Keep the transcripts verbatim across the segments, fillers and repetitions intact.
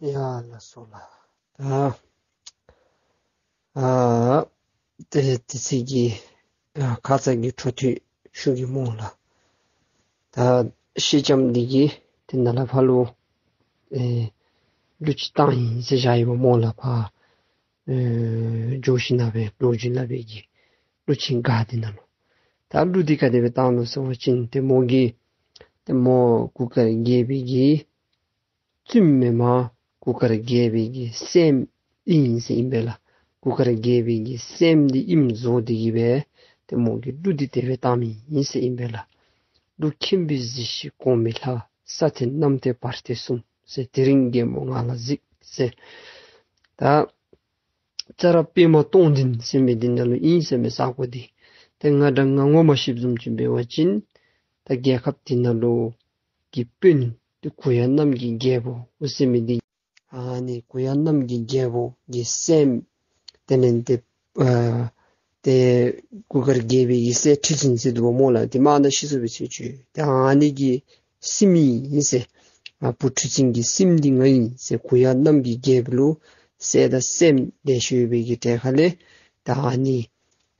ཡ་ལགས་སོ་ལགས། ད་ཨ་ཏེ་དེ་ཚེ་གི་ཨ་ཁ་ཙ་གི་འཕྲོ་མཐུད་ཞུ་གེ་སྨོ་ལགས། ད་སེང་ལྕམ་འདི་གིས་ཏེ་ནཱ་ལས་ཕར་ལུ་ཨེ་གླུ་ཅིག་བཏང་ཡི་ཟེར་བཞག་ཡི་སྨོ་ལགས། ཕར་ཨེ་འགྱོ་ཞིནམ་ལས་སྦེ་ལོ་རྒྱུས་སླབ་པའི་གི་གླུ་ཆེན་སྒར་འདི་ནང་ལུ། ད་གླུ་འདི་ག་དེ་སྦེ་བཏང་ནུག་ཟེར་བ་ཅིན་ཏེ་མོ་གིས་ཏེ་མོ་གུར་དཀར་རྒྱལ་པོའི་གི་བཙུནམོ་མ་གུར་དཀར་རྒྱལ་པོའི་གི་སྲསམོ་ཨིན་ཟེར་ཨིན་པས་ལགས། གུར་དཀར་རྒྱལ་པོའི་གི་སྲསམོ་འདི་ཨིནམ་བཟོ་སྟེ་གི་སྦེ་ཏེ་མོ་གིས་གླུ་འདི་དེ་སྦེ་བཏངམ་ཨིན་ཟེར་ཨིན་པས་ལགས། གླུ་མཁྱེན་པའི་གཟི་བརྗིད་གོང་མའི་ལྷ། ས་མཐའི་གནམ་མཐའི་བར་དོ་གསུམ་ཟེར། དེ་རིང་རྒྱལ་མོ་ང་ལ་གཟིགས་ཟེར། ད་ཙ་ར་པདྨ་སྟོང་ལྡན་ཟེར་མི་འདི་ནང་ལུ་ཨིན་ཟེར་མས་ས་གོ་འདི། ཏེ་ང་འདྲ་ང་ངོ་མ་ཤེསཔ་བཟུམ་ཅིག་འབད་བ་ཅིན་ད་རྒྱལ་ཁབ་འདི་ནང་ལུ་གི་དཔོན་ཏེ་གུ་ཡངས་གནམ་གྱི་རྒྱལ་པོ་ཟེར་མི་འདི་ཨ་ནི་གུ་ཡངས་གནམ་གྱི་རྒྱལ་པོ་གི་སྲསམོ་དེ་ལས་ཏེ་ཨ་ཏེ་གུར་དཀར་རྒྱལ་པོའི་གི་སྲས་ཁྲི་བཙུན་ཟེར་འདུག་པ་སྨོ་ལགས། ཏེ་མ་ན་ཤི་སོང་པའི་ཚེ་ཁྱོད་ད་ཨ་ནི་གི་སྲསམོ་ཨིན་ཟེར། ཨ་བུ་ཁྲི་བཙུན་གྱི་སྲསམོ་འདི་ང་ཨིན་ཟེར། གུ་ཡངས་གནམ་གྱི་རྒྱལ་པོ་ལུ་སྲས་དང་སྲསམོ་ལེ་ཤ་ཡོད་པའི་གི་གྲས་ཁ་ལས་ད་ཨ་ནི་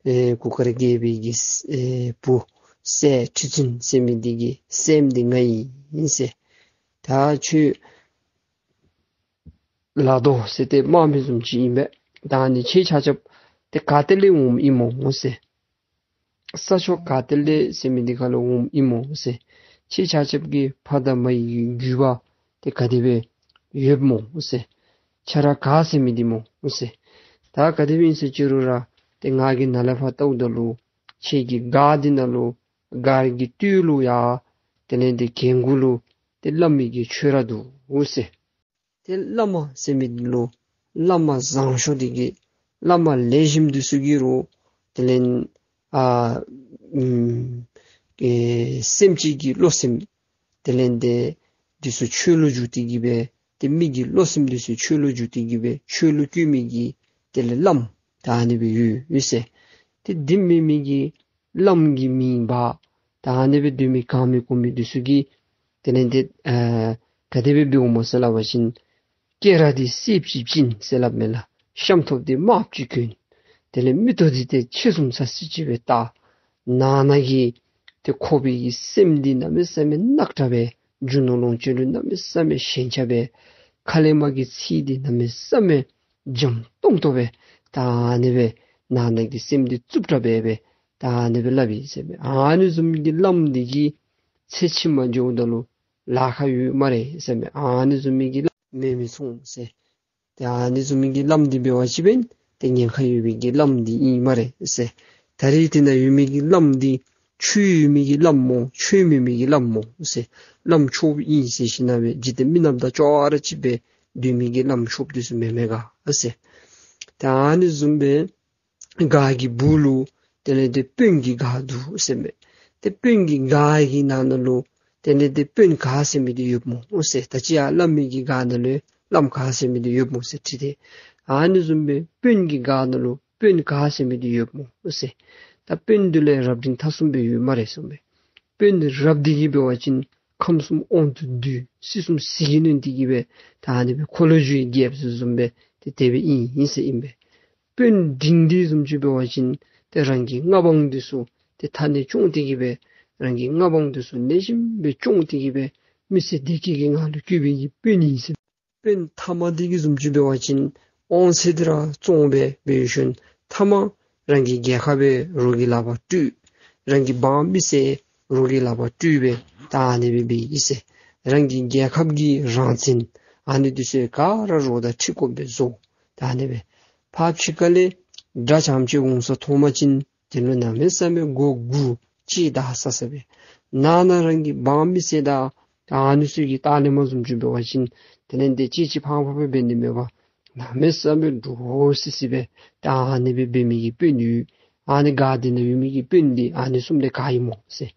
ཨེ་གུར་དཀར་རྒྱལ་པོའི་གི་ཨེ་བུ་སྲས་ཁྲི་བཙུན་ཟེར་མི་འདི་གི་སྲསམོ་འདི་ང་ཨིན་ཟེར། ད་ཁྱོད་ལ་དོ་ཟེར་ཏེ་དམག་མི་བཟུམ་ཅིག་ཨིན་པས། ད་ཨ་ནི་ཁྱེད་ཆ་ཁྱབ་ཏེ་ག་ཏེ་ལས་འོངམ་ཨིན་མོ་ཟེར། ས་ཕྱོགས་ག་ཏེ་ལས་ཟེར་མི་འདི་ཁ་ལས་འོངམ་ཨིན་མོ་ཟེར། ཁྱེད་ཆ་ཁྱབ་ཀྱི་ཕ་དང་མ་ཡི་གི་རྒྱུད་པ་ཏེ་ག་དེ་སྦེ་ཡོདཔ་སྨོ་ཟེར། ཁྱོད་ར་ག་ཟེར་མི་འདི་སྨོ་ཟེར། ད་ག་དེ་སྦེ་ཨིན་ཟེར་ཅི་རུང་ར་ཏེ་ང་གིས་ནཱ་ལས་ཕར་བལྟཝ་ད་ལུ་ཁྱེད་ཀྱི་སྒར་འདི་ནང་ལུ་སྒར་གྱི་སྟོད་ལུ་ཡང་དེ་ལས་ཏེ་གྱལ་མགུ་ལུ་ཏེ་བླ་མའི་གི་ཆོས་ར་འདུག་ཟེར། ཏེ་བླ་མ་ཟེར་མི་འདི་ལུ་བླ་མ་བཟང་ཤོས་འདི་གིས་བླ་མ་ལེགས་ཤོམ་འདི་ཚུ་གིས་རུང་དེ་ལས་ཨ་ཨམ་ཨེ་སེམས་ཅན་གྱི་བློ་སེམས་དེ་ལས་ཏེ་འདི་ཚུ་ཆོས་ལུ་བསྒྱུར་ཏེ་གི་སྦེ་ཏེ་མི་གི་བློ་སེམས་འདི་ཚུ་ཆོས་ལུ་བསྒྱུར་ཏེ་གི་སྦེ་ཆོས་ལུ་བཀོད་མི་གི་དེ་ལས་བླམ་ད་ཨ་ནི་སྦེ་ཡོད་ཡོད་ཟེར། ཏེ་འདི་མེན་མི་གི་བླམ་གྱི་མིང་འབག་ད་ཨ་ནི་སྦེ་སྡོད་མི་གང་མི་གོ་མི་འདི་ཚུ་གིས་དེ་ལས་ཏེ་ཨ་ག་དེ་སྦེ་འབདཝ་སྨོ་ཟེར་སླབ་པ་ཅིན་སྐེ་རགས་འདི་གསེརཔ་ཅིག་བྱིན་ཟེར་སླབ་མས་ལགས། ཤམ་ཐབས་འདི་དམརཔོ་ཅིག་གྱོན། དེ་ལས་མིག་ཏོ་འདི་ཏེ་ཕྱེད་གསུམ་ཚར་ཅིག་སྦེ་བལྟ། ནང་ན་གི་ཏེ་ཁོག་པའི་གི་སེམས་འདི་གནམ་མེད་ས་མེད་རྣག་ཁྲག་སྦེ་རྒྱུ་ནོར་ལོངས་སྤྱོད་ལུ་གནམ་མེད་ས་མེད་ཞེན་ཆགས་སྦེ་ཁ་ལས་མར་གྱི་ཚིག་འདི་གནམ་མེད་ས་མེད་འཇམ་ཏོང་ཏོ་སྦེ་ད་ཨ་ནི་སྦེ་ནང་ན་གི་སེམས་འདི་རྩུབ་དྲགས་སྦེ་སྦེ་ད་ཨ་ནི་སྦེ་སླབ་ཨིན་ཟེར་མས། ཨ་ནི་བཟུམ་གྱི་བླམ་འདི་གིས་ཚེ་ཕྱི་མ་འགྱོཝ་ད་ལུ་ལཱ་ཁག་ཡོད་སྨ་རེ་ཟེར་མས། ཨ་ནི་བཟུམ་མའི་གི་བླམ་མེད་མི་ཚུགས་ཟེར། ཏེ་ཨ་ནི་བཟུམ་མའི་གི་བླམ་འདི་འབད་བ་ཅིན་ཏེ་ཉེན་ཁ་ཡོད་པའི་གི་བླམ་འདི་ཨིན་སྨ་རེ་ཟེར། ད་རེས་འདི་ནང་ཡོད་མི་གི་བླམ་འདི་ཆོས་ཡོད་མི་གི་བླམ་སྨོ་ཆོས་མེད་མི་གི་བླམ་སྨོ་ཟེར། བླམ་ཆོསཔ་ཨིན་ཟེར་ཞིནམ་ལས་འཇིག་རྟེན་མི་རྣམས་དང་ཅོག་ར་གཅིག་སྦེ་སྡོད་མི་གི་བླམ་ཆོསཔ་འདི་ཚུ་མེན་མས་ག་ཟེར། ཏེ་ཨ་ནི་བཟུམ་སྦེ་སྒར་གྱི་སྦུག་ལུ་དེ་ལས་ཏེ་དཔོན་གྱི་སྒར་འདུག་ཟེར་མས། ཏེ་དཔོན་གྱི་སྒར་གྱི་ནང་ན་ལུ་དེ་ལས་ཏེ་དཔོན་ག་ཟེར་མི་འདི་ཡོདཔ་སྨོ་ཟེར། ད་ཅི་ཡང་བླ་མའི་གི་སྒར་ནང་ལུ་བླམ་ག་ཟེར་མི་འདི་ཡོདཔ་སྨོ་ཟེར་དྲིས་ཏེ། ཨ་ནི་བཟུམ་སྦེ་དཔོན་གྱི་སྒར་ནང་ལུ་དཔོན་ག་ཟེར་མི་འདི་ཡོདཔ་སྨོ་ཟེར། ད་དཔོན་འདི་ལུ་རབ་འབྲིང་ཐ་གསུམ་སྦེ་ཡོད་སྨ་རེ་ཟེར་མས། དཔོན་རབ་འདི་གིས་འབད་བ་ཅིན་ཁམས་གསུམ་དབང་དུ་བསྡུས་སྲིད་གསུམ་ཟིལ་གྱིས་གནོན་ཏེ་གི་སྦེ་ད་ཨ་ནི་སྦེ་འཁོར་ལོས་སྒྱུར་བའི་རྒྱལཔོ་ཚུ་བཟུམ་སྦེ་ཏེ་དེ་སྦེ་ཨིན་ཨིན་ཟེར་ཨིན་པས། དཔོན་འབྲིང་འདི་བཟུམ་ཅིག་འབད་བ་ཅིན་ཏེ་རང་གི་མངའ་འབངས་འདི་ཚུ་ཏེ་མཐའ་ནས་སྐྱོང་སྟེ་གི་སྦེ་རང་གི་མངའ་འབངས་འདི་ཚུ་ལེགས་ཤོམ་སྦེ་སྐྱོང་སྟེ་གི་སྦེ་མི་སེར་བདེ་སྐྱིད་ཀྱི་ངང་ལུ་བཀོད་པའི་གི་དཔོན་ཨིན་ཟེར། དཔོན་ཐ་མ་འདི་གིས་བཟུམ་ཅིག་འབད་བ་ཅིན་དབང་ཚད་འདི་ར་བཙོང་སྦེ་འབད་ཞིནམ་ཐ་མ་རང་གི་རྒྱལ་ཁབ་སྦེ་རོགས་ཀྱི་ལག་པར་སྤྲོད། རང་གི་འབངས་མི་སེར་རོགས་ཀྱི་ལག་པར་སྤྲོད་སྦེ་ད་ཨ་ནི་སྦེ་འབད་ཡི་ཟེར། རང་གི་རྒྱལ་ཁབ་ཀྱི་རང་བཙན་ཨ་ནི་འདི་ཚུ་ག་ར་རོགས་དང་འཁྲིལ་དགོཔ་སྦེ་བཟོ། ད་ཨ་ནི་སྦེ་ཕར་ཕྱི་ཁ་ལས་དགྲ་ཙམ་ཅིག་འོང་ས་མཐོང་པ་ཅིན་དེ་ལུ་གནམ་མེད་ས་མེད་མགུ་སྒུར་ཅིག་བདའ་ས་ས་སྦེ། ནང་ན་རང་གི་འབངས་མི་སེར་དང་ད་ཨ་ནི་ཚུ་གི་ལྟག་ལས་མར་བཟུམ་ཅིག་འབད་བ་ཅིན་དེ་ལས་ཏེ་ཅིག་ཅིག་ཕངས་ཕངས་སྦེ་འབད་ནི་མེད་པར་གནམ་མེད་ས་མེད་འདྲོག་སི་སི་སྦེ་ད་ཨ་ནི་སྦེ་འབད་མི་གི་དཔོན་ཡོད། ཨ་ནི་སྒར་འདི་ནང་ཡོད་མི་གི་དཔོན་འདི་ཨ་ནི་བཟུམ་འདི་ག་ཨིན་སྨོ་ཟེར།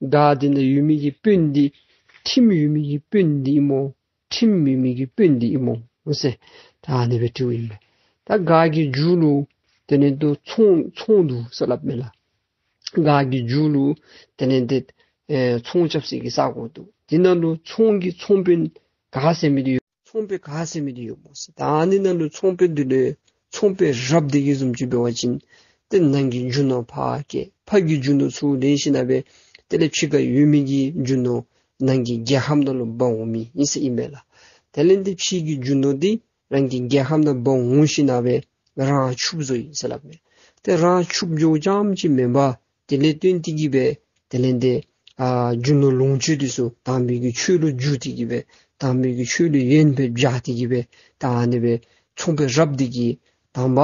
སྒར་འདི་ནང་ཡོད་མི་གི་དཔོན་འདི་ཁྲིམས་ཡོད་མི་གི་དཔོན་འདི་ཨིན་སྨོ། ཁྲིམས་མེད་མི་གི་དཔོན་འདི་ཨིན་སྨོ་ཟེར་ད་ཨ་ནི་སྦེ་དྲིཝ་ཨིན་པས། ད་སྒར་གྱི་མཇུག་ལུ་དེ་ལས་ཏེ་ཚོང་ཚོང་འདུག་ཟེར་སླབ་མས་ལགས། སྒར་གྱི་མཇུག་ལུ་དེ་ལས་ཏེ་ཨེ་ཚོང་རྐྱབ་སའི་གི་ས་གོ་འདུག། དེ་ནང་ལུ་ཚོང་གི་ཚོང་དཔོན་ག་ཟེར་མི་འདི་ཡོད། ཚོང་པའི་ག་ཟེར་མི་འདི་ཡོདཔ་སྨོ་ཟེར། ད་ཨ་ནི་ནང་ལུ་ཚོང་པའི་འདི་ལུ་ཚོང་པའི་རབས་འདི་གིས་བཟུམ་ཅིག་འབད་བ་ཅིན་ཏེ་ནང་གི་རྒྱུ་ནོར་ཕར་བསྐྱལ། ཕར་གྱི་རྒྱུ་ནོར་ཚུར་ལེན་ཞིནམ་ལས་དེ་ལས་ཕྱི་ཁར་ཡོད་མི་གི་རྒྱུ་ནོར་ནང་གི་རྒྱལ་ཁབ་ནང་ལུ་འབག་འོང་མི་ཨིན་ཟེར་ཨིན་མས་ལགས། དེ་ལས་ཏེ་ཕྱི་གི་རྒྱུ་ནོར་འདི་རང་གི་རྒྱལ་ཁབ་ནང་འབག་འོང་ཞིནམ་ལས་རང་ཕྱུགཔོ་བཟོ་ཡི་ཟེར་སླབ་མས། ཏེ་རང་ཕྱུགཔོ་འགྱོཝ་ཙམ་ཅིག་མེན་པར་དེ་ལས་བརྟེན་ཏེ་གིས་སྦེ་དེ་ལས་ཏེ་ཨ་རྒྱུ་ནོར་ལོངས་སྤྱོད་འདི་ཚུ་དམ་པའི་གི་ཆོས་ལུ་བསྒྱུར་ཏེ་གིས་སྦེ་དམ་པའི་གི་ཆོས་ལུ་ཡོན་སྦེ་སྦྱར་ཏེ་གིས་སྦེ་ད་ཨ་ནི་སྦེ་ཚོང་པའི་རབས་འདི་གིས་དང་པ་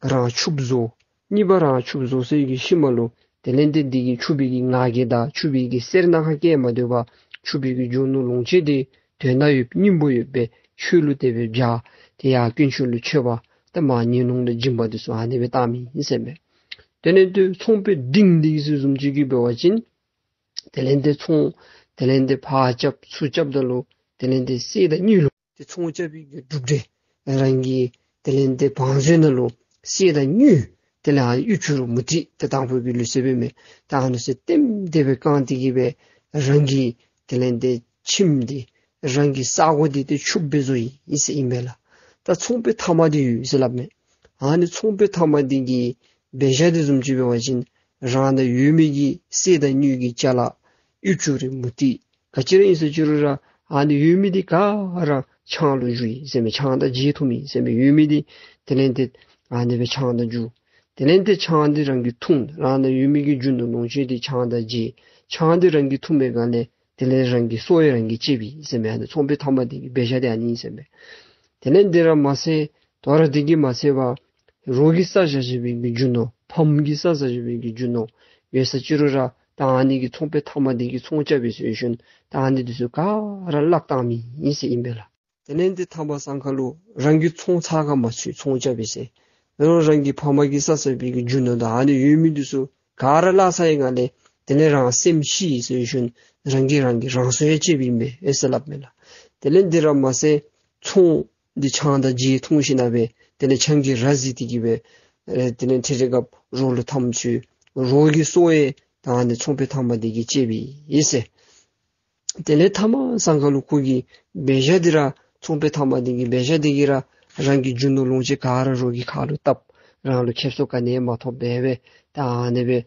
རང་ཕྱུགཔོ་བཟོ། གཉིས་པ་རང་ཕྱུགཔོ་བཟོ་ཟེར་གྱི་ཤུལ་མ་ལུ་དེ་ལས་ཏེ་འདི་གི་ཕྱུག་པའི་གི་ང་རྒྱལ་དང་ཕྱུག་པའི་གི་སེར་སྣ་ཁ་སྐྱེ་མ་སྡོད་པར་ཕྱུག་པའི་གི་རྒྱུ་ནོར་ལོངས་སྤྱོད་འདི་དོན་དག་ཡོདཔ་སྙིང་པོ་ཡོདཔ་སྦེ་ཆོས་ལུ་དེ་སྦེ་སྦྱར། ཏེ་ཡར་དཀོན་མཆོག་ལུ་མཆོད་པ་ཏེ་མར་ངན་སློང་ལུ་སྦྱིན་པ་འདི་ཚུ་ཨ་ནི་སྦེ་བཏང་མི་ཨིན་ཟེར་མས། དེ་ལས་ཏེ་ཚོང་པའི་འབྲིང་འདི་གིས་བཟུམ་ཅིག་གིས་འབད་བ་ཅིན་དེ་ལས་ཏེ་ཚོང་དེ་ལས་ཏེ་ཕར་རྐྱབ་ཚུར་རྐྱབ་ད་ལུ་དེ་ལས་ཏེ་གསེར་དང་དངུལ་ལུ་ཏེ་ཚོང་རྐྱབ་པའི་གི་གྲུབ་འབྲས་རང་གི་དེ་ལས་ཏེ་བང་མཛོད་ནང་ལུ་གསེར་དང་དངུལ་དེ་ལས་ཨ་གཡུ་བྱུ་རུ་མུ་ཏིག་ཏེ་དང་ཕུ་གི་ལུགས་སྲོལ་འབད་མི་ད་ཨ་ནི་ཚུ་ལྟེམ་དེ་སྦེ་བཀང་སྟེ་གིས་སྦེ་རང་གི་དེ་ལས་ཏེ་ཁྱིམ་འདི་རང་གི་ས་གོ་འདི་ཏེ་ཕྱུགཔོ་སྦེ་བཟོ་ཡི་ཟེར་ཨིན་མས་ལགས། ད་ཚོང་པའི་ཐ་མ་འདི་ཡོད་ཟེར་སླབ་མས། ཨ་ནི་ཚོང་པའི་ཐ་མ་འདི་གི་འབད་བཞག་འདི་བཟུམ་ཅིག་འབད་བ་ཅིན་རང་ནང་ཡོད་མི་གི་གསེར་དང་དངུལ་གྱི་ཅ་ལ་གཡུ་བྱུ་རུ་མུ་ཏིག་ག་ཅི་ར་ཨིན་ཟེར་ཅི་རུང་ར་ཨ་ནི་ཡོད་མི་འདི་ག་ར་ཆང་ལུ་བསྒྱུར་ཡི་ཟེར་མས། ཆང་དང་བརྗེ་འཐུང་མི་ཟེར་མས། ཡོད་མི་འདི་དེ་ལས་ཏེ་ཨ་ནི་སྦེ་ཆང་དང་བསྒྱུར། དེ་ལས་ཏེ་ཆང་འདི་རང་གིས་འཐུང་། རང་ནང་ཡོད་མི་གི་རྒྱུ་ནོར་ལོངས་སྤྱོད་འདི་ཆང་དང་བརྗེ། ཆང་འདི་རང་གིས་འཐུང་པའི་སྒང་ལས་དེ་ལས་རང་གི་སྲོག་ཡང་རང་གིས་བཅད་པས་ཟེར་མས། ཨ་ནི་ཚོང་པའི་ཐ་མ་འདི་གི་འབད་བཞག་འདི་ཨ་ནི་ཨིན་ཟེར་མས། དེ་ལས་འདི་ར་མ་ཚད་དོ་རུང་འདི་གིས་མ་ཚད་པར་རོགས་ཀྱིས་བསགས་བཞག་བཞག་པའི་གི་རྒྱུ་ནོར་ཕམ་གྱིས་བསགས་བཞག་བཞག་པའི་གི་རྒྱུ་ནོར་ཡོད་ས་ཅི་རུང་ར་ད་ཨ་ནི་གི་ཚོང་པའི་ཐ་མ་འདི་གིས་ཚོང་རྐྱབ་པའི་ཟེར་ཞིནམ་ད་ཨ་ནི་འདི་ཚུ་ག་ར་བརླག་བཏང་མི་ཨིན་ཟེར་ཨིན་པས་ལགས། དེ་ལས་འདི་ཐ་མ་སང་ཁ་ལུ་རང་གི་ཚོང་ཚ་ཁ་མ་ཚུད་ཚོང་རྐྱབ་པའི་ཟེར། རང་རང་གི་ཕམ་གིས་བསགས་བཞག་པའི་གི་རྒྱུ་ནོར་དང་ཨ་ནི་ཡོད་མི་འདི་ཚུ་ག་ར་བརླག་ཚར་བའི་སྒང་ལས་དེ་ལས་རང་སེམས་ཤི་ཡི་ཟེར་ཞིནམ་རང་གིས་རང་གི་རང་སྲོག་ཡང་བཅད་པའི་ཨིན་པས་ཨེ་ཟེར་སླབ་མས་ལགས། དེ་ལས་འདི་ར་མ་ཚད་ཚོང་འདི་ཆང་དང་བརྗེ་འཐུང་ཞིནམ་ལས་དེ་ལས་ཆང་གི་ར་བཟི་སྟེ་གིས་སྦེ་ཨེ་དེ་ལས་ཐེངས་རེ་སྐབས་རོགས་ལུ་འཐབ་ཚུགས། རོགས་ཀྱི་སྲོག་ཡང་ད་ཨ་ནི་ཚོང་པའི་ཐ་མ་འདི་གིས་བཅད་པས་ཨེ་ཟེར། དེ་ལས་ཐ་མ་སང་ཁ་ལུ་ཁོ་གི་འབད་བཞག་འདི་ར་ཚོང་པའི་ཐ་མ་འདི་གི་འབད་བཞག་འདི་གིས་ར་རང་གི་རྒྱུ་ནོར་ལོངས་སྤྱོད་ག་ར་རོགས་ཀྱི་ཁ་ལུ་བཏབ། རང་ལུ་ཁེབ་སང་ག་ནི་ཡང་མ་ཐོབ་པར་སྦེ་ད་ཨ་ནི་སྦེ་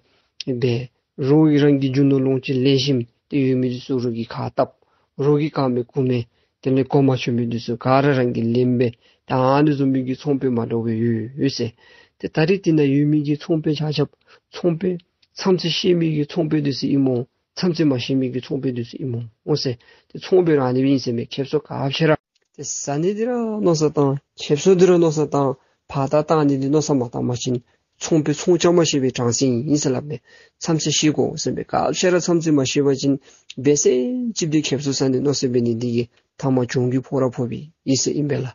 འབད། རོགས་ཀྱིས་རང་གི་རྒྱུ་ནོར་ལོངས་སྤྱོད་ལེགས་ཤོམ་ཏེ་ཡོད་མི་འདི་ཚུ་རོགས་ཀྱི་ཁར་བཏབ། རོགས་ཀྱིས་གང་མེད་གུ་མེད་དེ་ལས་གོ་མ་ཆོད་མི་འདི་ཚུ་ག་ར་རང་གིས་ལེན་སྦེ་ད་ཨ་ནི་བཟུམ་མའི་གི་ཚོང་པའི་མ་འདྲཝ་སྦེ་ཡོད་ཡོད་ཟེར། ཏེ་ད་རེས་འདི་ནང་ཡོད་མི་གི་ཚོང་པའི་ཆ་ཁྱབ་ཚོང་པའི་མཚམས་ཚོད་ཤེས་མི་གི་ཚོང་པའི་འདི་ཚུ་ཨིན་མོ། མཚམས་ཚོད་མ་ཤེས་མི་གི་ཚོང་པའི་འདི་ཚུ་ཨིན་མོ་ཟེར། ཏེ་ཚོང་པའི་རང་ཨ་ནི་སྦེ་ཨིན་ཟེར་མས། ཁེབ་སང་ག་ཅི་ར་ཏེ་བཟའ་ནི་འདི་ར་མནོ་བསམ་བཏང་། ཁེབ་སང་འདི་ར་མནོ་བསམ་བཏང་། ཕར་ད་བཏང་ནི་འདི་མནོ་བསམ་མ་བཏང་པ་ཅིན་ཚོང་པའི་ཚོང་རྐྱབ་མ་ཤེས་པའི་གྲངས་ཅིག་ཨིན་ཟེར་སླབ་མས། མཚམས་ཚོད་ཤེས་དགོ་ཟེར་མས། ག་ཅི་ར་མཚམས་ཚོད་མ་ཤེས་པ་ཅིན་འབད་ཚེ་ཅིག་འདི་ཁེབ་སང་བཟའ་ནི་མནོ་བསམ་འབད་ནི་འདི་གིས་ཐ་མ་གྱོང་གུད་ཕོག་ར་ཕོག་པའི་ཨིན་ཟེར་ཨིན་པས་ལགས།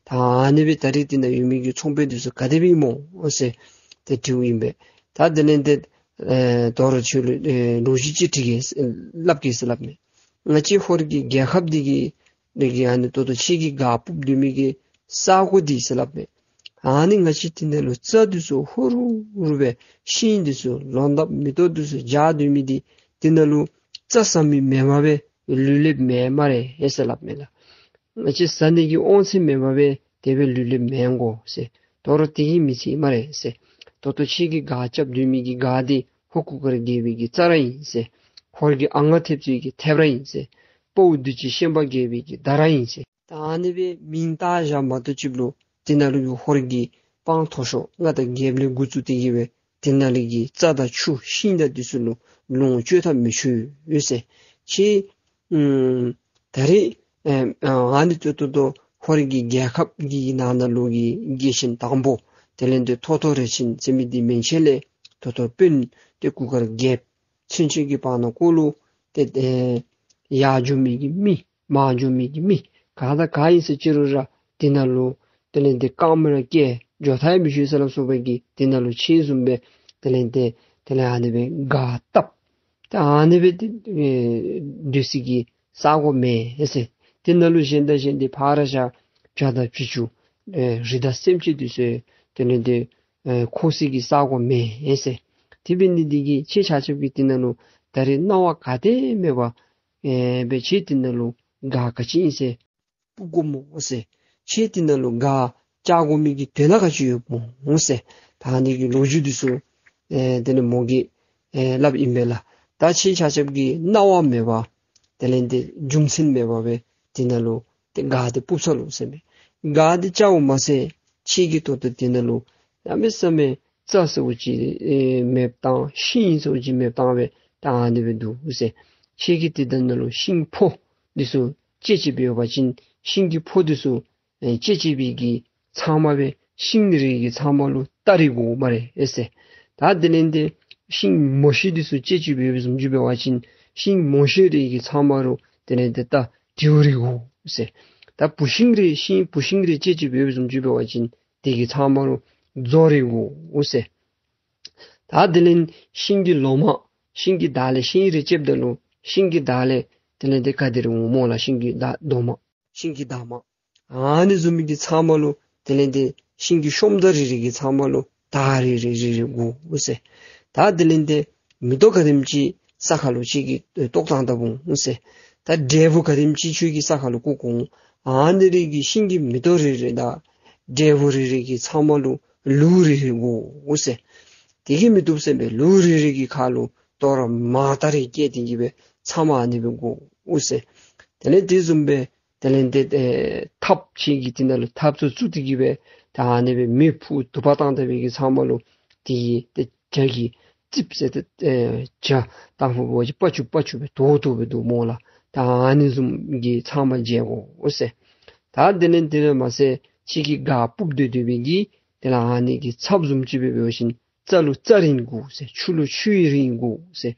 ད་ཨ་ནི་སྦེ་ད་རེས་འདི་ནང་ཡོད་མི་གི་ཚོང་པའི་འདི་ཚུ་ག་དེ་སྦེ་ཨིན་མོ་ཟེར་ཏེ་དྲིཝ་ཨིན་པས། ད་དེ་ལས་ཏེ་ཨེ་དོ་རུང་ཁྱོད་ལུ་ཨེ་ལོ་རྒྱུས་ཅིག་དྲི་གེ་སླབ་གེ་ཟེར་སླབ་མས། ང་བཅས་ཧོར་གྱི་རྒྱལ་ཁབ་འདི་གི་འདི་གི་ཨ་ནི་ད་ལྟོ་ཁྱོད་ཀྱིས་སྒར་ཕུབ་སྡོད་མི་གི་ས་གོ་འདི་ཟེར་སླབ་མས། ཨ་ནི་ང་བཅས་འདི་ནང་ལུ་རྩྭ་འདི་ཚུ་ཧུ་རུ་ཧུ་རུ་སྦེ་ཤིང་འདི་ཚུ་ལོ་འདབ་མེ་ཏོག་འདི་ཚུ་རྒྱས་སྡོད་མི་འདི་འདི་ནང་ལུ་རྩྭ་ཟ་མི་མེན་པར་སྦེ་ལུས་སླབ་མེན་སྨ་རེ་ཨེ་ཟེར་སླབ་མས་ལགས། ང་བཅས་བཟའ་ནི་གི་དབང་ཚད་མེན་པར་སྦེ་དེ་སྦེ་ལུས་སླབ་མེན་གོ་ཟེར། དོ་རུང་དེ་གིས་མི་ཚད་སྨ་རེ་ཟེར། ད་ལྟོ་ཁྱོད་ཀྱིས་སྒར་རྐྱབ་སྡོད་མི་གི་སྒར་འདི་ཧོར་གུར་དཀར་རྒྱལ་པོའི་གི་རྩྭ་ར་ཨིན་ཟེར། ཧོར་གྱི་ཨ་ང་ཐེབས་ཚུ་གི་ཐེབས་ར་ཨིན་ཟེར། དཔའ་བོ་བདུད་ཀྱི་ཤན་པ་རྒྱལ་པོའི་གི་མདའ་ར་ཨིན་ཟེར། ད་ཨ་ནི་སྦེ་མིང་བཏགས་བཞག་མ་གཏོགས་ཅིག་ལུ་འདི་ནང་ལུ་གི་ཧོར་གྱི་སྤང་མཐོ་ཤོས་མངའ་བདག་རྒྱལཔོ་ལས་འགོ་བཙུགས་ཏེ་གིས་སྦེ་འདི་ནང་ལུ་གི་རྩྭ་དང་ཆུ་ཤིང་དང་འདི་ཚུ་ལུ་ལོངས་སྤྱོད་ཐབས་མེད་ཅིག་ཡོད་ཟེར། ཁྱོད་ཨམ་ད་རེས་ཨེ་ཨ་ནི་ད་ལྟོ་ད་ལྟོ་ཧོར་གྱི་རྒྱལ་ཁབ་ཀྱི་ནང་ན་ལུ་གི་རྒྱལ་ཆེན་དང་པོ་དེ་ལས་ཏེ་ཐོ་ཐོ་རས་ཆེན་ཟེར་མི་འདི་མན་ཆད་ལས་ད་ལྟོ་དཔོན་ཏེ་གུར་དཀར་རྒྱལཔོ་ཚུན་ཆད་ཀྱི་བར་ན་ཀོ་ལུ་ཏེ་ཨེ་ཡར་འགྱོ་མི་གི་མི་མར་འགྱོ་མི་གི་མི་ག་དང་ག་ཨིན་ཟེར་ཅི་རུང་ར་འདི་ནང་ལུ་དེ་ལས་ཏེ་རྐངམ་ར་བཀལ་འགྱོ་ཐབས་མེད་ཟེར་སླབ་སོང་པའི་གི་འདི་ནང་ལུ་ཁྱོད་བཟུམ་སྦེ་དེ་ལས་ཏེ་དེ་ལས་ཨ་ནི་སྦེ་སྒར་བཏབ། ཏེ་ཨ་ནི་སྦེ་ཏེ་ཨེ་སྡོད་སའི་གི་ས་གོ་མེད་ཟེར། འདི་ནང་ལུ་གཞན་དང་གཞན་འདི་ཕར་བཞག་བྱ་དང་བྱི་ཅུང་ཨེ་རི་དྭགས་སེམས་ཅན་འདི་ཚུ་དེ་ལས་ཏེ་ཨེ་འཁོར་སའི་གི་ས་གོ་མེད་ཟེར། དེ་འབད་ནི་འདི་གིས་ཁྱོད་ཆ་ཁྱབ་ཀྱིས་འདི་ནང་ལུ་ད་རེས་སྣང་བ་ག་དེ་མེད་པར་ཨེ་སྦེ་ཁྱོད་འདི་ནང་ལུ་སྒར་ག་ཅི་ཨིན་ཟེར། སྤུབ་དགོཔ་སྨོ་ཟེར། ཁྱེད་འདི་ནང་ལུ་སྒར་བཅག་དགོ་མི་གི་དོན་དག་ག་ཅི་ཡོདཔ་སྨོ་ཟེར། ད་ཨ་ནི་གི་ལོ་རྒྱུས་འདི་ཚུ་ཨེ་དེ་ལས་མོ་གིས་ཨེ་སླབ་ཨིན་པས་ལགས། ད་ཁྱེད་ཆ་ཁྱབ་ཀྱིས་གནང་བ་མེད་པར་དེ་ལས་འདི་རྒྱུ་མཚན་མེད་པར་སྦེ་འདི་ནང་ལུ་ཏེ་སྒར་འདི་སྤུབ་ཚར་ལོ་ཟེར་མས། སྒར་འདི་བཅགཔ་མ་ཚད་ཁྱེད་ཀྱིས་ད་ལྟོ་འདི་ནང་ལུ་གནམ་མེད་ས་མེད་རྩྭ་ཟེརཝ་ཅིག་ཨེ་མེདཔ་བཏང་ཤིང་ཟེརཝ་ཅིག་མེདཔ་བཏང་སྦེ་ད་ཨ་ནི་སྦེ་འདུག་ཟེར། ཁྱེད་ཀྱིས་འདི་ནང་ལུ་ཤིང་ཕོ་འདི་ཚུ་བཅད་བཅདཔ་འབད་བ་ཅིན་ཤིང་གི་ཕོ་འདི་ཚུ་ཨེ་བཅད་བཅདཔ་གི་ཚབ་མ་སྦེ་ཤིང་རེ་གི་ཚབ་མ་ལུ་སྟ་རེ་དགོ་སྨ་རེ་ཨེ་ཟེར། ད་དེ་ལས་འདི་ཤིང་མོ་ཤིང་འདི་ཚུ་བཅད་བཅདཔ་འབད་བཟུམ་ཅིག་འབད་བ་ཅིན་ཤིང་མོ་ཤིང་རེ་གི་ཚབ་མ་ལུ་དེ་ལས་འདི་སྟ་དེའུ་རེ་དགོ་ཟེར། ད་བུ་ཤིང་རེ་ཤིང་བུ་ཤིང་རེ་བཅད་བཅདཔ་འབད་བཟུམ་ཅིག་འབད་བ་ཅིན་དེ་གི་ཚབ་མ་ལུ་མཛོ་རེ་དགོ་ཟེར། ད་དེ་ལས་ཤིང་གི་ལོ་མ་ཤིང་གི་འདབ་ལས་ཤིང་རེ་བཅདཔ་ད་ལུ་ཤིང་གི་འདབ་ལས་དེ་ལས་འདི་ག་དེ་རེ་འོང་སྨོ་ལགས། ཤིང་གི་འདབ་ལོ་མ་ཤིང་གི་འདབ་མ་ཨ་ནི་བཟུམ་མའི་གི་ཚབ་མ་ལུ་དེ་ལས་འདི་ཤིང་གི་ཤོམ་ད་རེ་རེ་གི་ཚབ་མ་ལུ་དར་རེ་རེ་རེ་རེ་དགོ་ཟེར། ད་དེ་ལས་འདི་མེ་ཏོག་ག་དེམ་ཅིག་ས་ཁར་ལུ་ཁྱེད་ཀྱིས་བཏོག་བཏང་ད་འོང་ཟེར། ད་འབྲས་བུ་ག་དེམ་ཅིག་ཁྱོད་ཀྱི་ས་ཁར་ལུ་བཀོག་འོང་། ཨ་ནི་རེ་གི་ཤིང་གི་མེ་ཏོག་རེ་རེ་དང་འབྲས་བུ་རེ་རེ་གི་ཚབ་མ་ལུ་ལུག་རེ་རེ་དགོ་ཟེར། དེ་གིས་མི་བཏུབ་ཟེར་སྦེ་ལུག་རེ་རེ་གི་ཁ་ལུ་དོ་རུང་མར་སྟ་རེ་བཀལ་ཏེ་གི་སྦེ་ཚབ་མ་ཨ་ནི་སྦེ་དགོ་ཟེར། དེ་ལས་དེ་བཟུམ་སྦེ་དེ་ལས་འདི་ཨེ་ཐགཔ་ཅིག་གིས་དེ་ནང་ལུ་ཐགཔ་ཚུ་བཙུགས་ཏེ་གི་སྦེ་ད་ཨ་ནི་སྦེ་མེ་ཕུ་དུ་པ་བཏང་ད་སྦེ་གི་ཚབ་མ་ལུ་དེ་གི་ཏེ་བྱ་གི་རྩིགཔ་ཟེར་ཏེ་ཨེ་བྱ་དང་ཕུ་བོ་ཅིག་པ་ཆུ་པ་ཆུ་སྦེ་དོ་དོ་སྦེ་འདུག་སྨོ་ལགས། ད་ཨ་ནི་བཟུམ་གྱི་ཚབ་མ་བྱེད་དགོ་ཟེར། ད་དེ་ལས་དེ་ལས་མ་ཚད་ཁྱེད་ཀྱིས་སྒར་སྤུབ་སྡོད་སྡོད་པའི་གི་དེ་ལས་ཨ་ནི་གི་ཚབ་བཟུམ་ཅིག་སྦེ་འབད་བ་ཅིན་རྩྭ་ལུ་རྩྭ་རིན་དགོ་ཟེར། ཆུ་ལུ་ཆུ་ཡི་རིན་དགོ་ཟེར།